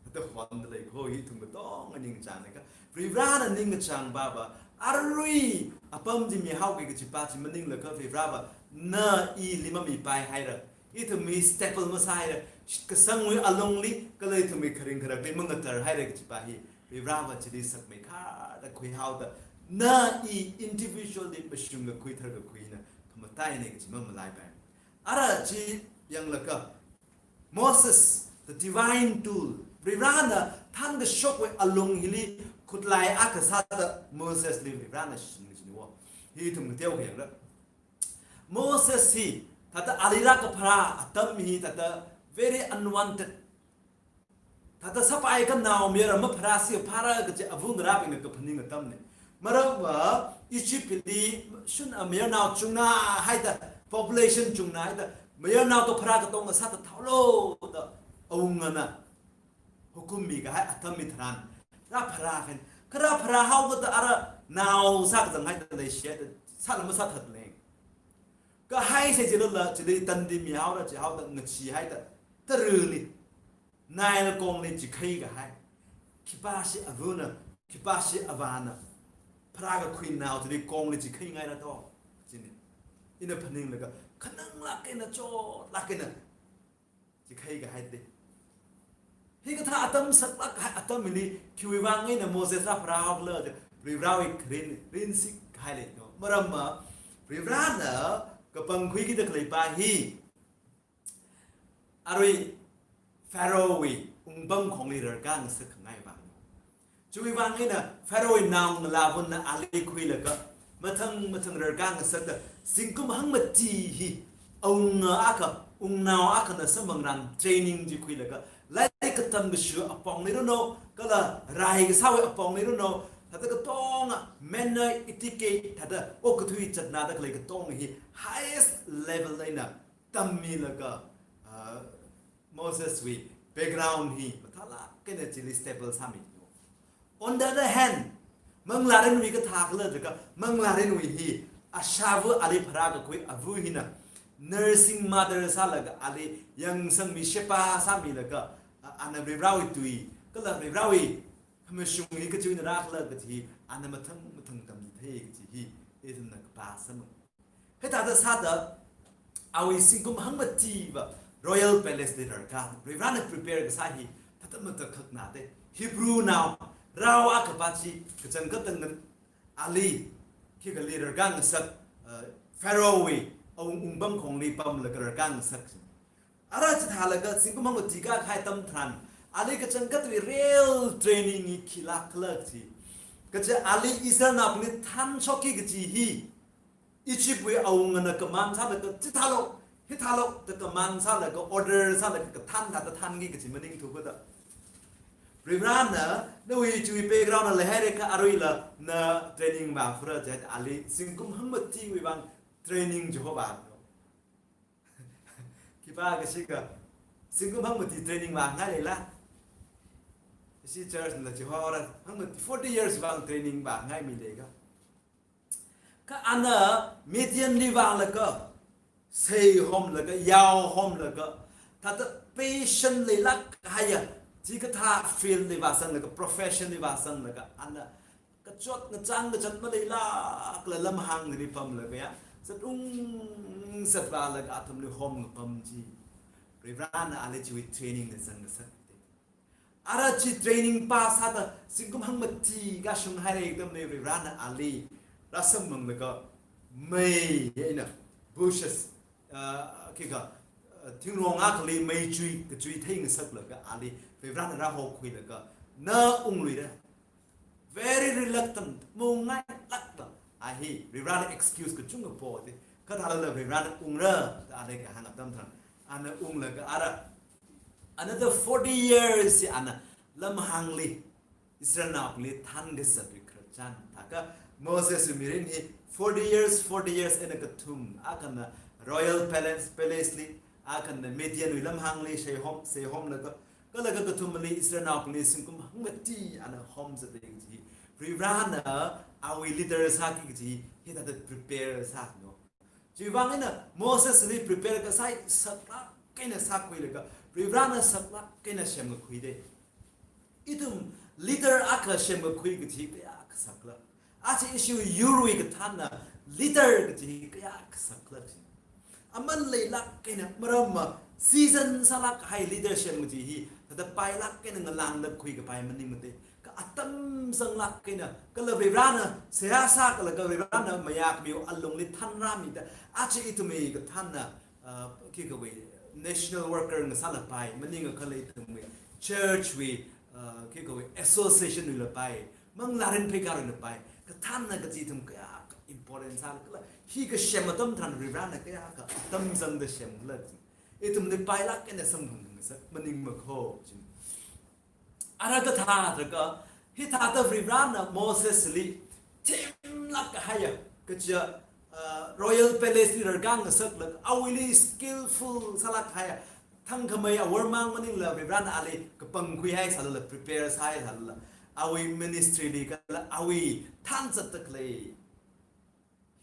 thāda hondalei kho. Hi ithum katonga ningkachāngna kha, Varivarana ningkachāng pava, arui apam chi mihaoki kaji pa chi maninglaga Varivarava na ili mamipaihaira. Ithumwui stable masāhaira, shitkasangwui alungli kala ithumwui kharing kharakli mangatarhaira kaji pa hi Varivarava chili sakmeikharda khuihaoda, na i individually mashungkakhui tharkakhuina khamataina kaji mamalaipaiya. Ara chi yanglaga, Moses, the divine tool, Varivarana thānkashokwui alung hili khutlai akha sāda Mosesli Varivarana shinshiniwo. Hi ithum kateokha yangra. Moses hi thāda ali rākapharā atam hi thāda very unwanted, thāda sāpai kanao mayara mapharāsi phara kaji avā ngarābingna kaphaning atamna. Maramva Egyptli shun, a, mayarnao chungnahaida, population chungnahaida, mayarnao kapharā katonga sāda thaolo da awungana hukum mikahai atam hitharan rāpharā khan, kha rāpharāhaokida ara nao sākazanghaida leishihaida sāla masāthatleng. Kha haisai chilala chili tandi mihaora jihaoda ngacheehaida, tarali Nile kongli chikheikahai, khipāshi avāna, khipāshi avāna pharākakhui nao chili kongli chikheingaira to, china. Ina phaninglaga khananglāk eina chotlāk eina chikheikahaite. Hikathā atam saklāk kahai atam hili khiwui vang eina Moses rāpharāhaokhala jiakha, Varivarawui kharing rinsikhai lei no. Maramva Varivarana kapangkhuikida khalei pa hi arui Pharaohwui wungpamkhongli rarkā ngasakkhangai vang. Chiwui vang eina Pharaohwui naongalāvana ali khuilaga mathang mathang rarkā ngasakta, zingkum hangmati hi awunga akha, wungnao akhana samphangran training chi khuilaga, lairik katam kashu apongli runo, kala rai kasāwui apongli runo, thāda katonga manner, etiquette, thāda okathui zatnada khalei katonga hi highest level eina tammilaga, ah, Moseswui background hi mathālāk eina chili stable sāmi. On the other hand, manglārinwui kathākhala jiakha, manglārinwui hi ashāva ali pharākakhui ava hina nursing mother sālaga ali yangsangmi sheba sāmilaga, a-, ana Varivarawui tui, kala Varivarawui khamashung hi kachiwui eina rākhala kaji, ana mathang mathang tamchithei kaji hi, ithumna kapā samphang. Hithāda sāda, awui zingkum hangmativa Royal Palace li rarkā, Varivarana prepare kasā hi, thāda matakhakna de. Hebrew nao, rao akha pa chi, kachangkhat tangda ali, khikha li rarkā ngasak, uh, Pharaohwui awung wungpamkhongli pamlaga rarkā ngasak chi. Ara chithālaga zingkum hangmati kākahai atam tharan, ali kachangkhatwui real training hi khilāk khala chi. Kaja ali Israelnaobingli thanshokki kaji hi, Egyptwui awungana command sālaga chithālu, hithālu da command sālaga, order sālaga kathān thāda thānki kaji maningthu khuda. Varivarana, nawui chiwui background na leihairakha aruila na training vāphura jiakha ali zingkum hangmatiwui vang training jihaowa. Khipākha shikha, zingkum hangmati training vāngai leila? Ishi church na jihaora, hangmati forty years vang training vāngai mi leikha. Kha ana Midianli vālaga, seihomlaga, yaohomlaga, thāda passion leilāk kahaiya, chikathā field li vāzanglaga, profession li vāzanglaga, ana kachot ngachang kachat maleilākla lamhāngli pamlaga ya, zatung zatvālaga athumli hom ngapam chi. Varivarana ali chiwui training na zang ngasak. Ara chi training pass sāda zingkum hangmati kashung haira atamli Varivarana ali rāsamphanglaga mei eina bushes, uh, khikha, uh, thingrong akhali mei chui, kachui theingasaklaga ali Varivarana rāhokhuilaga na ungluira. Very reluctant, maungngailākda. A hi, Varivarana excuse kachungkha po de. Kathālala Varivarana ungra, da ana kahāng atam tharan, ana unglaga ara another forty years hi ana lamhāngli Israelnaobingli thankasatwui khararchan. Thākha Moseswui mirin hi forty years, forty years eina kathum, akhana royal palace, palace li, akhana Midianwui lamhāngli seihom, seihomlaga, kala kakathumali Israelnaobingli zingkum hangmati ana homzatda kaji, Varivarana awui leader sāki kaji hithāda prepare sāno. Chiwui vang eina Mosesli prepare kasā hi saklāk eina sākhuilaga, Varivarana saklāk eina semkakhui de. Ithum leader akha semkakhui kaji kayākha sakla. Aja issue yurwui kathānna leader kaji kayākha sakla chi. Aman leilāk eina maramma season sālāk kahai leader sem kaji hi, thāda pailāk eina ngalāngda khuikapai maningmate. Kha atam zanglāk eina, kala Varivarana seihā sākalaga Varivarana mayākhamiwui alungli thanrāmida, aja ithumwui kathānna, uh, khikawui national worker ngasālapai, maningakha ithumwui church wui, uh, khikawui association wuilapai, manglā rinphei karuilapai, kathānna kaji ithum kayākha important sālala, hi kasem atam tharan Varivarana kayākha atam zangda semkhala chi. Ithumli pailāk eina samphang ngasak maningmakho chi. Ara kathā thākha, hithāda Varivarana Mosesli themlāk kahaiya, kaja, uh, royal palace li rarkā ngasaklaga, awuili skillful sālāk kahaiya, thangkhamei awormang maningla Varivarana ali kapangkhuihai sālala, prepare sāhai sālala, awui ministry li kala awui thanzatda khalei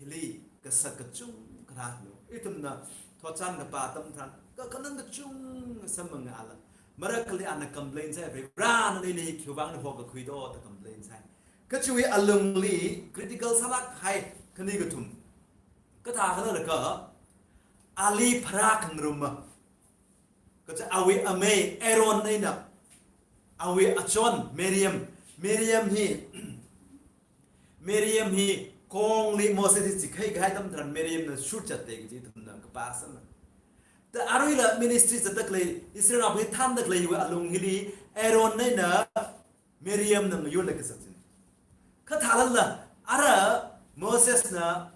hili kasak kachungkha rālu. Ithumna thotchan kapā atam tharan, kakhanang kachungkha samphangala. Marakhali ana complain sāi, Varivarana nali khiwuivang hokakhui do da complain sāi. Kachiwui alungli critical sālāk kahai khani kathum. Kathā khala rakha, ali pharā khangaruma. Kaja awui amei Aaron eina awui achon Miriam, Miriam hi, Miriam hi kongli Moses hi chikhai kahai atam tharan Miriamna shurchat de kaji ithumna kapā sāna. Da aruila ministry zatda khalei, Israelnaobing thanzatda khaleiwui alung hili Aaron eina Miriamna mayurlaga sāching. Kathālala, ara Mosesna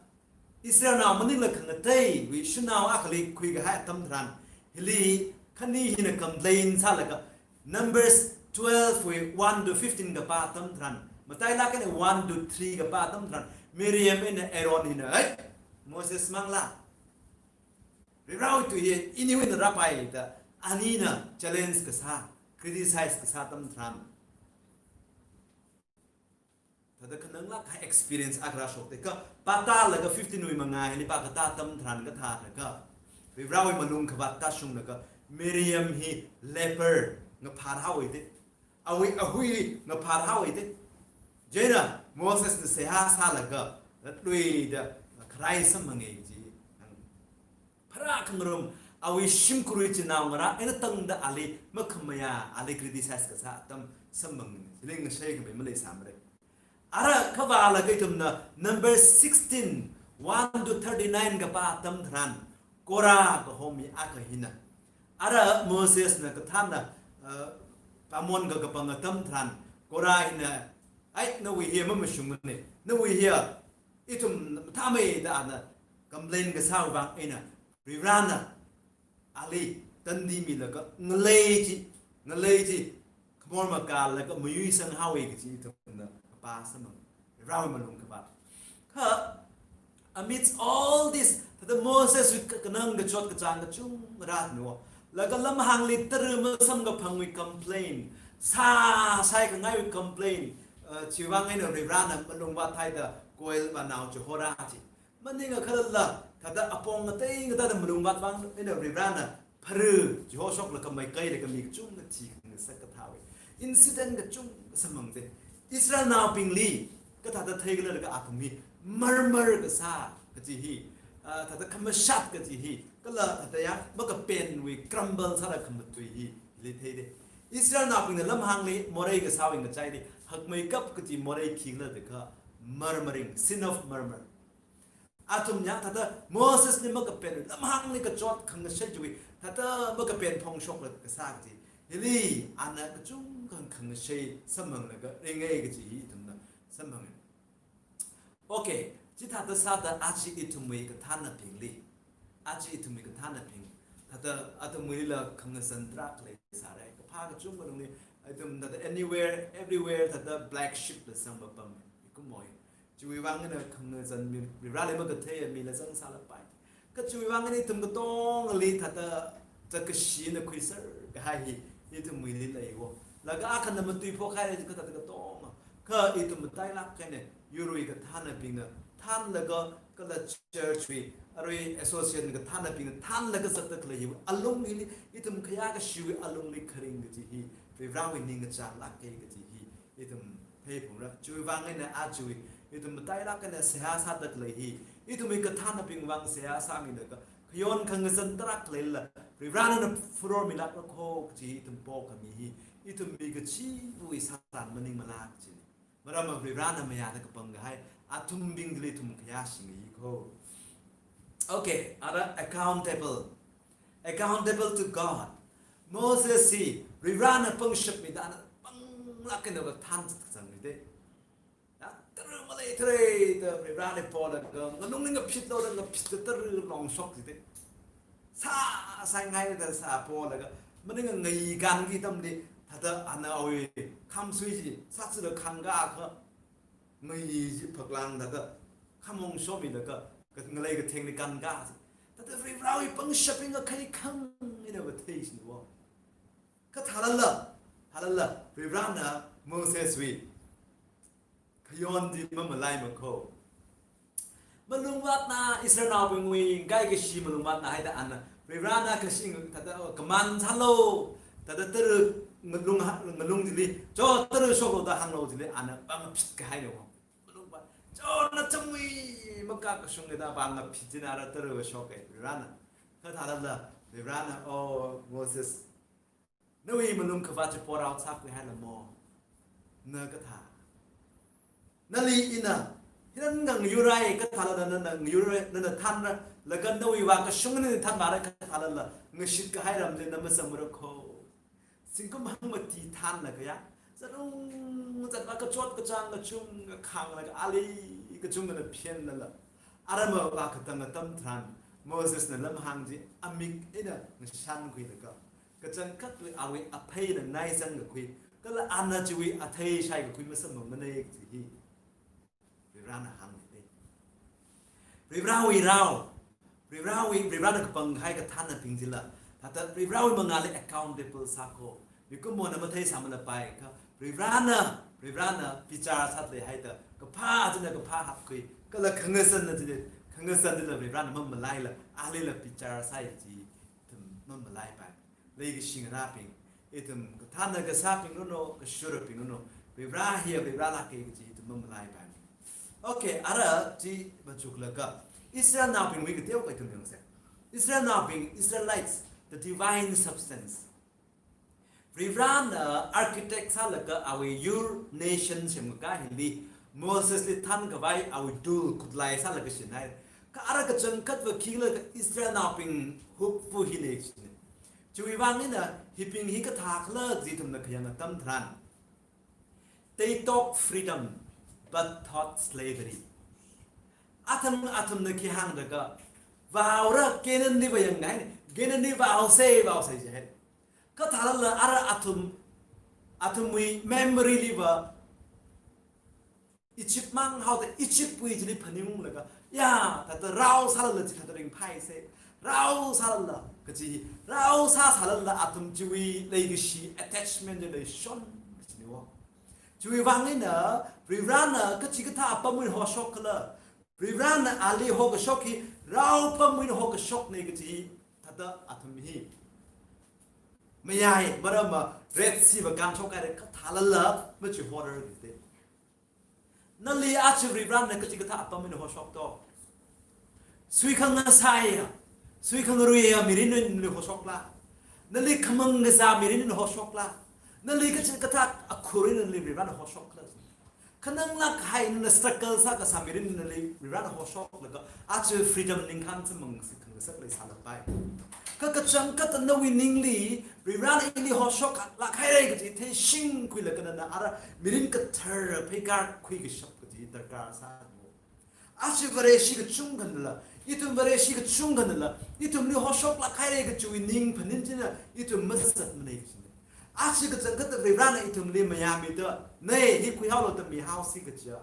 Israelnao maningla khangateiwui shanao akhali khuikahai atam tharan, hili khani hina complain sālaga, Numbers twelve wui one to fifteen kapā atam tharan, matailāk eina one to three kapā atam tharan, Miriam eina Aaron hina, "Hey, Moses manglā, Varivarawui tui hi iniwui eina rāpai," da anina challenge kasā, criticize kasā atam tharan, thāda khananglāk kahai experience akha rāshokte. Kha pātālaga fifteen wui mangā hili pākatā atam tharan kathā thākha, Varivarawui malung khavāt tāshunglaga Miriam hi leper ngaphāhaowa da. Awui ahui ngaphāhaowa da. Chieina Mosesna seihā sālaga, latluida kharai samphanga chi. Pharā khangarum, awui shimkhurwui chinaongarā eina tangda ali makhamayā, ali criticize kasā atam samphanga. Chili ngashei khamei maleisāmara. Ara khavālaga ithumna Number sixteen, one to thirty-nine kapā atam tharan, Korah kaho mi akha hina. Ara Mosesna kathānna, uh, pāngmon kakapang atam tharan, Korah hina, "Ai, nawui hi mamashungmana, nawui hi ithum mathāmei," da ana complain kasāwui vang eina, Varivarana ali tandi milaga ngalei chi, ngalei chi khamor makālaga mayuisanghaowa kaji ithumna kapā samphanga. Varivarawui malung khavāt. Kha amidst all this, thāda Moseswui ka-, kanang kachot kachāng kachungkha rātnuo. Laga lamhāngli tara masamkaphangwui complain, sā, sāi khangaiwui complain, uh, chiwui vang eina Varivarana malung vāthaida koil vānao chihorā chi. Maningakha lala, thāda apong ngatei ngateida malung vātvang eina Varivarana phara chihoshokla khamei kailaga mi kachungkha thikhangasak kathāwui incident kachungkha samphangda. Israelnaobingli kathāda theikhala laga athum hi murmur kasā kaji hi, ah, thāda khamashat kaji hi, kala thāda ya makapenwui grumble sālaga khamatui hi, hili theida. Israelnaobingna lamhāngli morei kasāwui ngachaili hakmeikap kaji morei khikhala da kha murmuring, sin of murmur. Athum ya thāda Mosesli makapen, lamhāngli kachot khangashei chiwui, thāda makapen phongshokla kasā chi. Hili ana kachungkha khangashei samphanglaga ringai kaji hi ithumna samphanga. Okay, chithāda sāda aja ithumwui kathānnabingli, aja ithumwui kathānnabing, thāda athumwuila khangazan tarākha leisāra. Kaphā kachungkha lungli, ithum thāda anywhere, everywhere, thāda black sheep la sangpapam, ikumo hi. Chiwui vang eina khangazan mi, Varivarali makatheiya mila zangsālapai. Kha chiwui vang eina ithum katongali thāda chākashina khuiser kahai hi ithumwuili leiwo. Laga akhana matuiphok haira kathāda katonga. Kha ithum matailāk eina yurwui kathānnabingna thānlaga kala churchwui, arui association kathānnabingna thānlaga zatda khalei hiwui alung hili, ithum khayākashiwui alungli kharing kaji hi, Varivarawui ningkachānglāka kaji hi ithum theiphalungra. Chiwui vang eina aja ithum matailāk eina seihā sāda khalei hi, ithumwui kathānnabing vang seihā sāmilaga, khayon khangazan tarākha leilala, Varivarana furor milākra kho kaji ithum pokhami hi, ithum mi kachiva̱wui sāran maningmala kajina. Maramva Varivarana mayāda kapangkahai athumbingli ithum khayāshi ngai kho. Okay, ara accountable. Accountable to God. Moses hi Varivarana pangshap mida ana panglāk eina va thān zatkazang mida. Ya, tara maleitharai da Varivarali polaga, ngalungli ngaphitlo da ngaphitda tara longshok jida. Sā, sāngaida sā polaga, maningakha ngayi kanki atamli, thāda ana awui khamsui chi, sāchila khangkā akha, ngayi chi phaklāng thāda, khamong shomilaga, ka ngalei kathengli kankā chi. Thāda Varivarawui pangshap hi ngakhai khang eina va thei shinwo. Kha thālala, thālala, Varivarana Moseswui khayon chi mamalaima kho. Malungvātna Israelnaobingwui kaikashi malungvātna haida ana, Varivarana kashi thāda command sālo, thāda tara ngalung ha-, ngalung chili, cho tara shoklo da hānglo chili, ana vāngapit kahaina wo. Malungvāt, cho nachamwui makakashung da vāngapit china ara tara shokka Varivarana. Kha thālala, Varivarana, oh, Moses, nawui malung khavāt chi pour out sākhuihailamo. Na kathā. Nali ina, hina ngayurrai kathālala nana ngayurrai, nana thānra, laga nawui vākashung nana thānvāra kathālala, ngashit kahai ramli na mazangra kho. Zingkum hangmati thānlaga ya, zatlung zatvā kachot kachāng kachungkha khānglaga ali kachungkhana phenlala, aramva vākatang atam tharan, Mosesna lamhāng chi amik eina ngashankhuilaga, kachangkhatwui awui apheina naizang kakhui, kala ana chiwui athei shaikakhui masamphangmana kaji hi Varivarana hāngda. Varivarawui rao, Varivarawui, Varivarana kapangkahai kathānnabing chila, thāda Varivarawui mangāli accountable sā kho. Mikumona matheisāmalapai kha, Varivarana, Varivarana bichar sāda leihaida, kaphā china kaphā hatkhui, kala khangazanna chili Khangasan chila Varivarana mamalaila, alila bichar sāi chi ithum mamalaipai. Leikashi nganābing, ithum kathānna kasābing luno, kashurabing luno, Varivara hiya Varivaralāka kaji ithum mamalaipai. Okay, ara chi machuklaga Israelnaobingwui kateo akha ithum yangsa. Israelnaobing, Israelites, the divine substance. Varivarana architect sālaga awui yur nation semkakā hili, Mosesli thānkhavai awui tool khutlai sālaga shinhai. Kha ara kachangkhatva khikhala Israelnaobing hupfu hina shina. Chiwui vang eina hibing hi kathākhala kaji ithumna khayang atam tharan, they talk freedom but taught slavery. Athum, athumna khi hāngda kha, vaora Canaanliva yangngai, Canaanli vaose, vaose jihai. Kathālala ara athum, athumwui memoryliva Egypt mang haoda Egyptwui chili phaningunglaga, ya, thāda rao sālala chithāda ringphaisa, rao sālala kaji, rao sāsālala athum chiwui leikashi attachment chi leishon kajina wo. Chiwui vang eina Varivarana kachikathā apamwui eina hoshokkhala, Varivarana ali hokashok hi rao apamwui eina hokashokna kaji, thāda athum hi mayai, maramva Red Seava kānshok haira, kathālala machihorar kajite. Nali aja Varivarana kachikathā apamwui eina hoshokto. Suikhangasaiya, suikhangaruiya mirinwui eina hoshokla? Nali khamang kazā mirinwui eina hoshokla? Nali kachikathā akhurwui eina nali Varivarana hoshokla? Khananglāk kahai eina struggle sākasā mirin eina nali Varivarana hoshoklaga, aja freedom ningkhān samphang si khangasak leisālapai. Kha kachangkhatta nawui ningli, Varivarana ili hoshoklāk haira kaji theishingkhuilaga nana ara mirin kathar pheikar khuikashap kaji darkar sāya. Aja Vareshi kachungkhanala, ithum Vareshi kachungkhanala, ithumli hoshoklāk haira kajiwui ning phaning china ithum mazatmana kajina. Aja kachangkhatta Varivarana ithumli mayāmida, nei hi khuihaolu da mihaosi kajiya,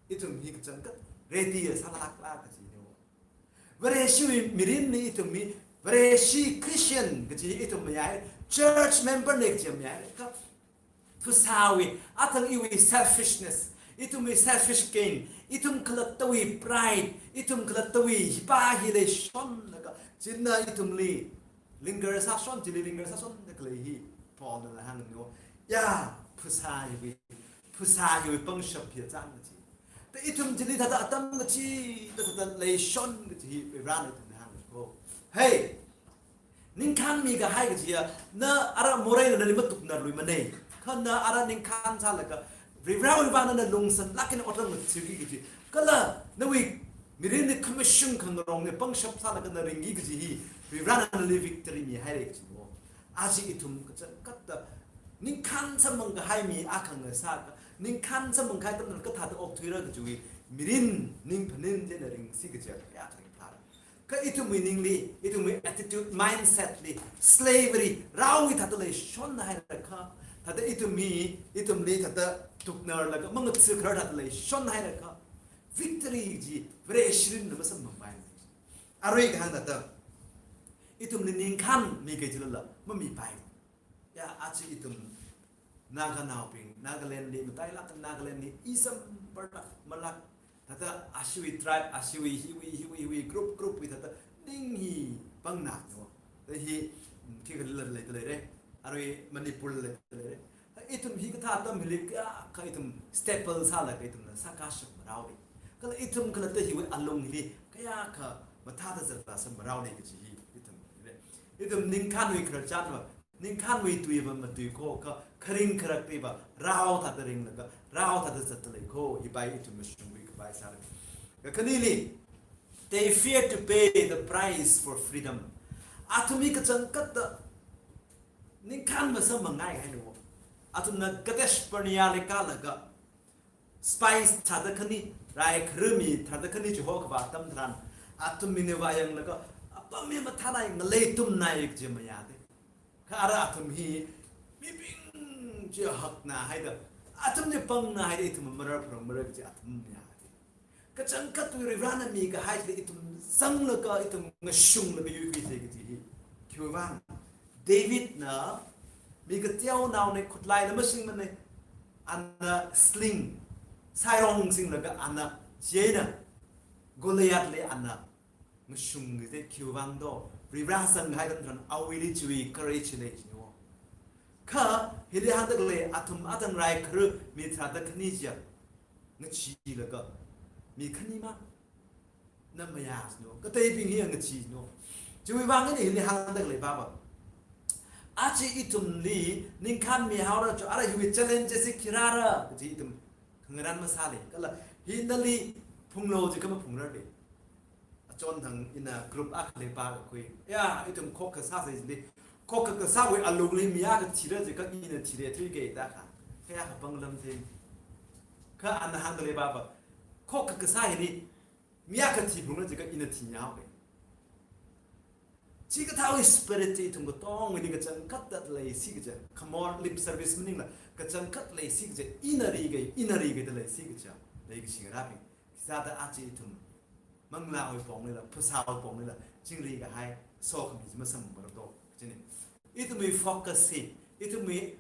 ithum hi kachangkhat ready sālākla kajina. Vareshiwui mirinli ithum hi, Vareshi Christian kaji ithum mayāi, church member na kaji mayāi, kha phasāwui, athang iwui selfishness, ithumwui selfish gain, ithum khalattawui pride, ithum khalattawui hipa hi leishonlaga, china ithumli linger sāshon, chili linger sāshonda khalei hi Paulnala hāngna. Ya, phasā hiwui, phasā hiwui pangshap hi achang kaji. Da ithum chili thāda atam kachida thāda leishon kaji hi Varivarana ithumli hāngna. Hey, ningkhān mikahai kajiya, na ara moreina nali matuknarluimana. Kha na ara ningkhān sālaga, Varivarawui vang nana lungsanlāk eina otram ngathāki kaji, kala nawui mirinli khamashung khangarongli pangshap sālaga na ringki kaji hi, Varivarana nali victory mihaira kaji mo. Aja ithum kachangkhatta ningkhān samphang kahai mi akha ngasaka, ningkhān samphang kahai atamna kathāda okthuira kajiwui mirin ning phaning china ringsi kajiya kayākha ringphāra. Kha ithumwui ningli, ithumwui attitude, mindset li, slavery, raowui thāda leishon haira kha, thāda ithum hi, ithumli thāda tuknarlaga mangatsikharar thāda leishon haira kha, victory chi Vareshirinna masamphangpaimana. Arui kahāng thāda, ithumli ningkhān miki jilala mamipai. Ya, aja ithum Naganaobing, Nagalandli, matailāk Nagalandli, i samphangda malāk, thāda ashiwui tribe, ashiwui, hiwui, hiwui, hiwui, group, group wui thāda ning hi pangnā no. Da hi, mm, khikhalila leida leira. Arui Manipurla leida leira. Ithum hikathā atam hili kayākha ithum staple sālaga ithumna sākashap maraoli. Kala ithum khalatta hiwui alung hili kayākha mathāda zatlāsā maraoli kaji hi ithum hili. Ithum ningkhānwui khararchanva, ningkhānwui tuiva matuikho kha, kharing kharakliva rao thāda ringlaga, rao thāda zatda leikho, hipai ithum mashungluikapai sāra. Kakhaneli, they fear to pay the price for freedom. Athum hi kachangkhatta ningkhān masamphangngai haina wo. Athumna Kadesh Barneali kālaga, spies tharāda khani, rai kharumi tharāda khani chihokhavā atam tharan, athum mina vāyanglaga, apam hi mathānai, ngalei tumnai kaji mayāda. Kha ara athum hi mibing chi hakna haida, athum chi pangna haida, ithum marar pharāmara kaji athum mayāda. Kachangkhat Varivarana mikahai chili ithum zanglaga, ithum ngashunglaga yuikhuisa kaji hi. Khiwui vang, Davidna mi kateonaona, khutlaina mashingmana, ana sling, sairong singlaga ana chieina Goliath li ana ngashung kajida khiwui vang do, Varivara zangkahai atam tharan awuili chiwui courage lei jina. Kha hili hāngda khalei athum atam rai kharā mi tharāda khani chiya ngacheelaga, mi khani mang na mayā jina, kateibing hi ngachee jina. Chiwui vang eina hili hāngda khalei papa, aja ithumli ningkhān mihaora cho, ara hiwui challenges hi khi rāra kaji ithum khangarān masāli. Kala hi nali phunglu jiakha maphungrarli. Achonthang ina group akhali pākakhui. Ya, ithum khokkha sāsa jili. Khokkha kasāwui alungli mi akha thira jiakha ina thira thuikei da kha. Kayākha panglam thei. Kha ana hāngda khalei papa, khokkha kasā hili mi akha thiphungra jiakha ina thihaokei. Chikathāwui spirit chi ithum katongwuili kachangkhatta leisi kaja. Khamor lip service maningla kachangkhat leisi kaja. Ina rikei, ina rikei da leisi kaja. Leikashi ngarābing. Khisāda aja ithum manglāwui ponglila, phasāwui ponglila chingri kahai sokhami chi masamphangmara do kajina. Ithumwui focus hi, ithumwui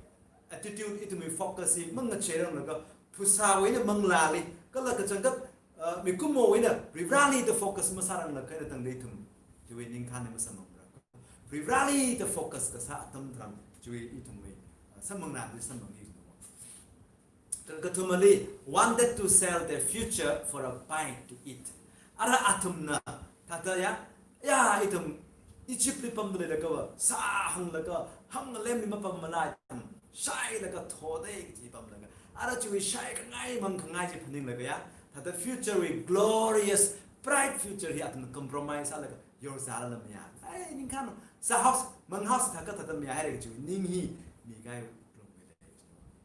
attitude, ithumwui focus hi mangacheiranglaga phasāwui eina manglāli, kala kachangkhat, uh, mikumowui eina Varivarali da focus masāranglaga eina tangda ithum chiwui ningkhān hi masamphangmara. Varivarali da focus kasā atam tharan chiwui ithumwui, uh, samphangnā chi samphangki. Kakathumali, wanted to sell their future for a bite to eat. Ara athumna thāda ya, ya ithum Egypt li pamda leilakha va, sā hānglaga, hānglemli mapam malai, shailaga thode kaji pamlaga, ara chiwui shaikhangai mangkhangai chi phaninglaga ya, thāda future wui glorious, bright future hi athum compromise sālaga yorzālala mayā. Ai, ningkhān, sā house, mang house thākha thāda mayāhaira kaji ning hi mikahai longmei lei.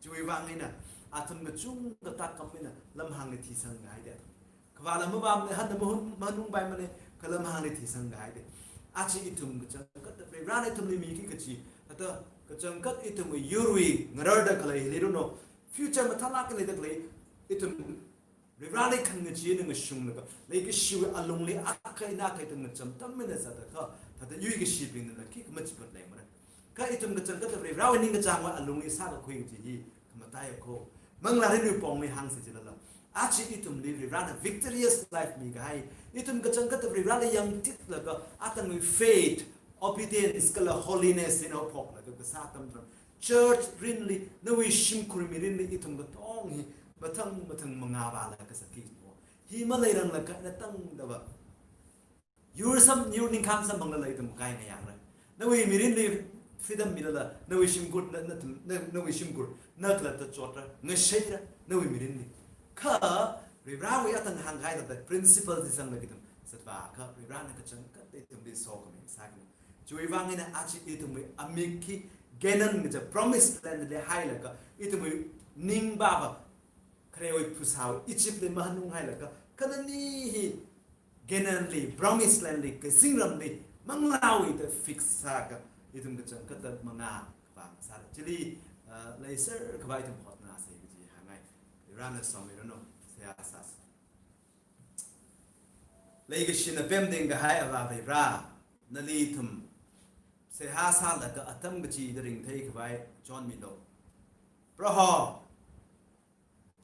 Chiwui vang eina athum kachungkha tākam eina lamhāngli thisanghaida. Khavāla mavāmana, hanna mahun-, mahanungpaimana, kha lamhāngli thisanghaida. Aja ithum kachangkhat Varivarana ithumli miki kaji, thāda kachangkhat ithumwui yurwui ngararda khalei hili runo, future mathālāk eina leida khalei, ithum Varivarali khangachee eina ngashunglaga, leikashiwui alungli akha eina akha ithum ngacham tam eina sāda kha, thāda yuikashibingnala khikha machipat leimara. Kha ithum kachangkhat Varivarawui ningkachāngwui alungli sākakhui kaji hi khamataiya kho. Manglā mirinwui pongli hāngsa jilala, aja ithumli Varivarana victorious life mikahai, ithum kachangkhat Varivarali yangtitlaga, atangwui faith, obedience kala holiness eina haophoklaga kasā atam tharan, church mirinli, nawui shimkhur mirinli ithum katong hi mathang mathang mangā vālaga sāki. Hi maleiranglaga eina tangda va, yur sam, yur ningkhān samphangla ithum kai ngayangra. Nawui mirinli freedom milala, nawui shimkhur, na, na, na, nawui shimkhur na khalatta chotra, ngashaira, nawui mirinli. Kha Varivarawui atang hāngkahai thāda principle chi sanglaga ithum zatvākha, Varivarana kachangkhat ithumli sokhami sāki. Chiwui vang eina aja ithumwui amik hi Canaan kaja promised land li hailaga, ithumwui ning papa, kharewui phasāwui Egypt li mahanunghailaga, Canaan hi Canaan li, promised land li, kazingramli, manglāwui da fix sākha, ithum kachangkhat mangā khavā sāra. Chili, uh, leiser khavai ithum hotnāsa kaji hāngngai. Varivarana somiranu, seihā sāsa. Leikashina pemting kahai Avā Varivara, nali ithum seihā sālaga atam kachida ringthei khavai chonmilu. Proho,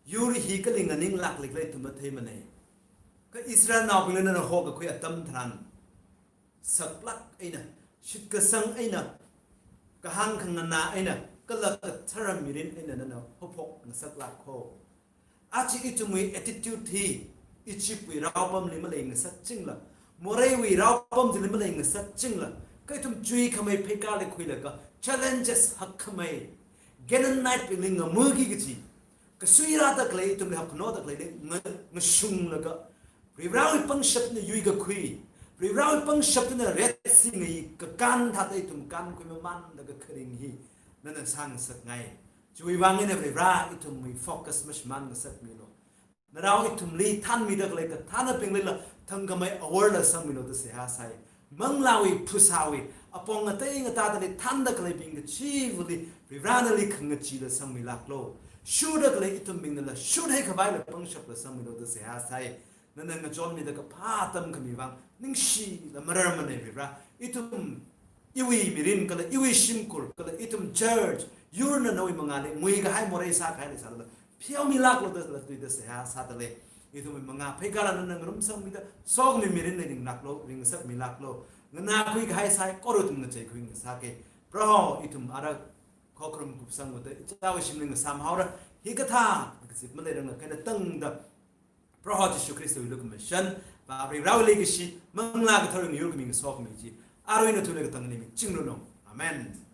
yur hi kali nganinglākli khalei ithum matheimana. Kha Israelnaobingli nana hokakhui atam tharan, saklāk eina, shitkasang eina, kahāng khanganā eina, kala kathara mirin eina nana haophok ngasaklāk kho. Aja ithumwui attitude hi Egyptwui raopamli maleingasakchingla, moreiwui raopam chili maleingasakchingla, kha ithum chuikhamei pheikali khuilaga, challenges hakkhamei, Canaanitebingli ngamaki kaji, kasui rāda khalei, ithumli hapkhanoda khaleili nga-, ngashunglaga, Varivarawui pangshapna yuikakhui, Varivarawui pangshapna Red Sea ngai kakān thāda ithum kānkhui mamānlaga kharing hi nana sāngasakngai. Chiwui vang eina Varivara ithumwui focus mashimān ngasakmilu. Narao ithumli thānmida khalei kathānabinglila thangkhamei aworla sangmilu da seihā sai. Manglāwui phasāwui apong ngatei ngatāda thānda khaleibing kachivali Varivara nali khangacheela sangmilāklu. Shurda khalei ithumbingnala shurhai khavaila pangshapla sangmilu da seihā sai. Nana ngachonmida kaphā atam khami vang ningshila mararmana Varivara. Ithum, iwui mirin kala iwui shimkhur kala ithum church, yurna nawui mangāli nguikahai morei sākahaila sālala pheomilāklu da, da, da seihā sāda lei. Ithumwui mangā pheikala nana ngarumsangmida, sokhami mirinli ringlāklu, ringngasakmilāklu. Nganākhui kahai saikora ithum ngacheikhui ngasāke. Proho, ithum ara khokharum kupsang uda, ichāwui shimli ngasām haora, hikathā kazip maleiranga kala tangda, Proho Jishu Khristawui lukhamashan, Vare Varewui leikashi, Manglā Katharawui ngayurkhami ngasokhami chi, arui nathumli katang eina michinglu nung. Amen.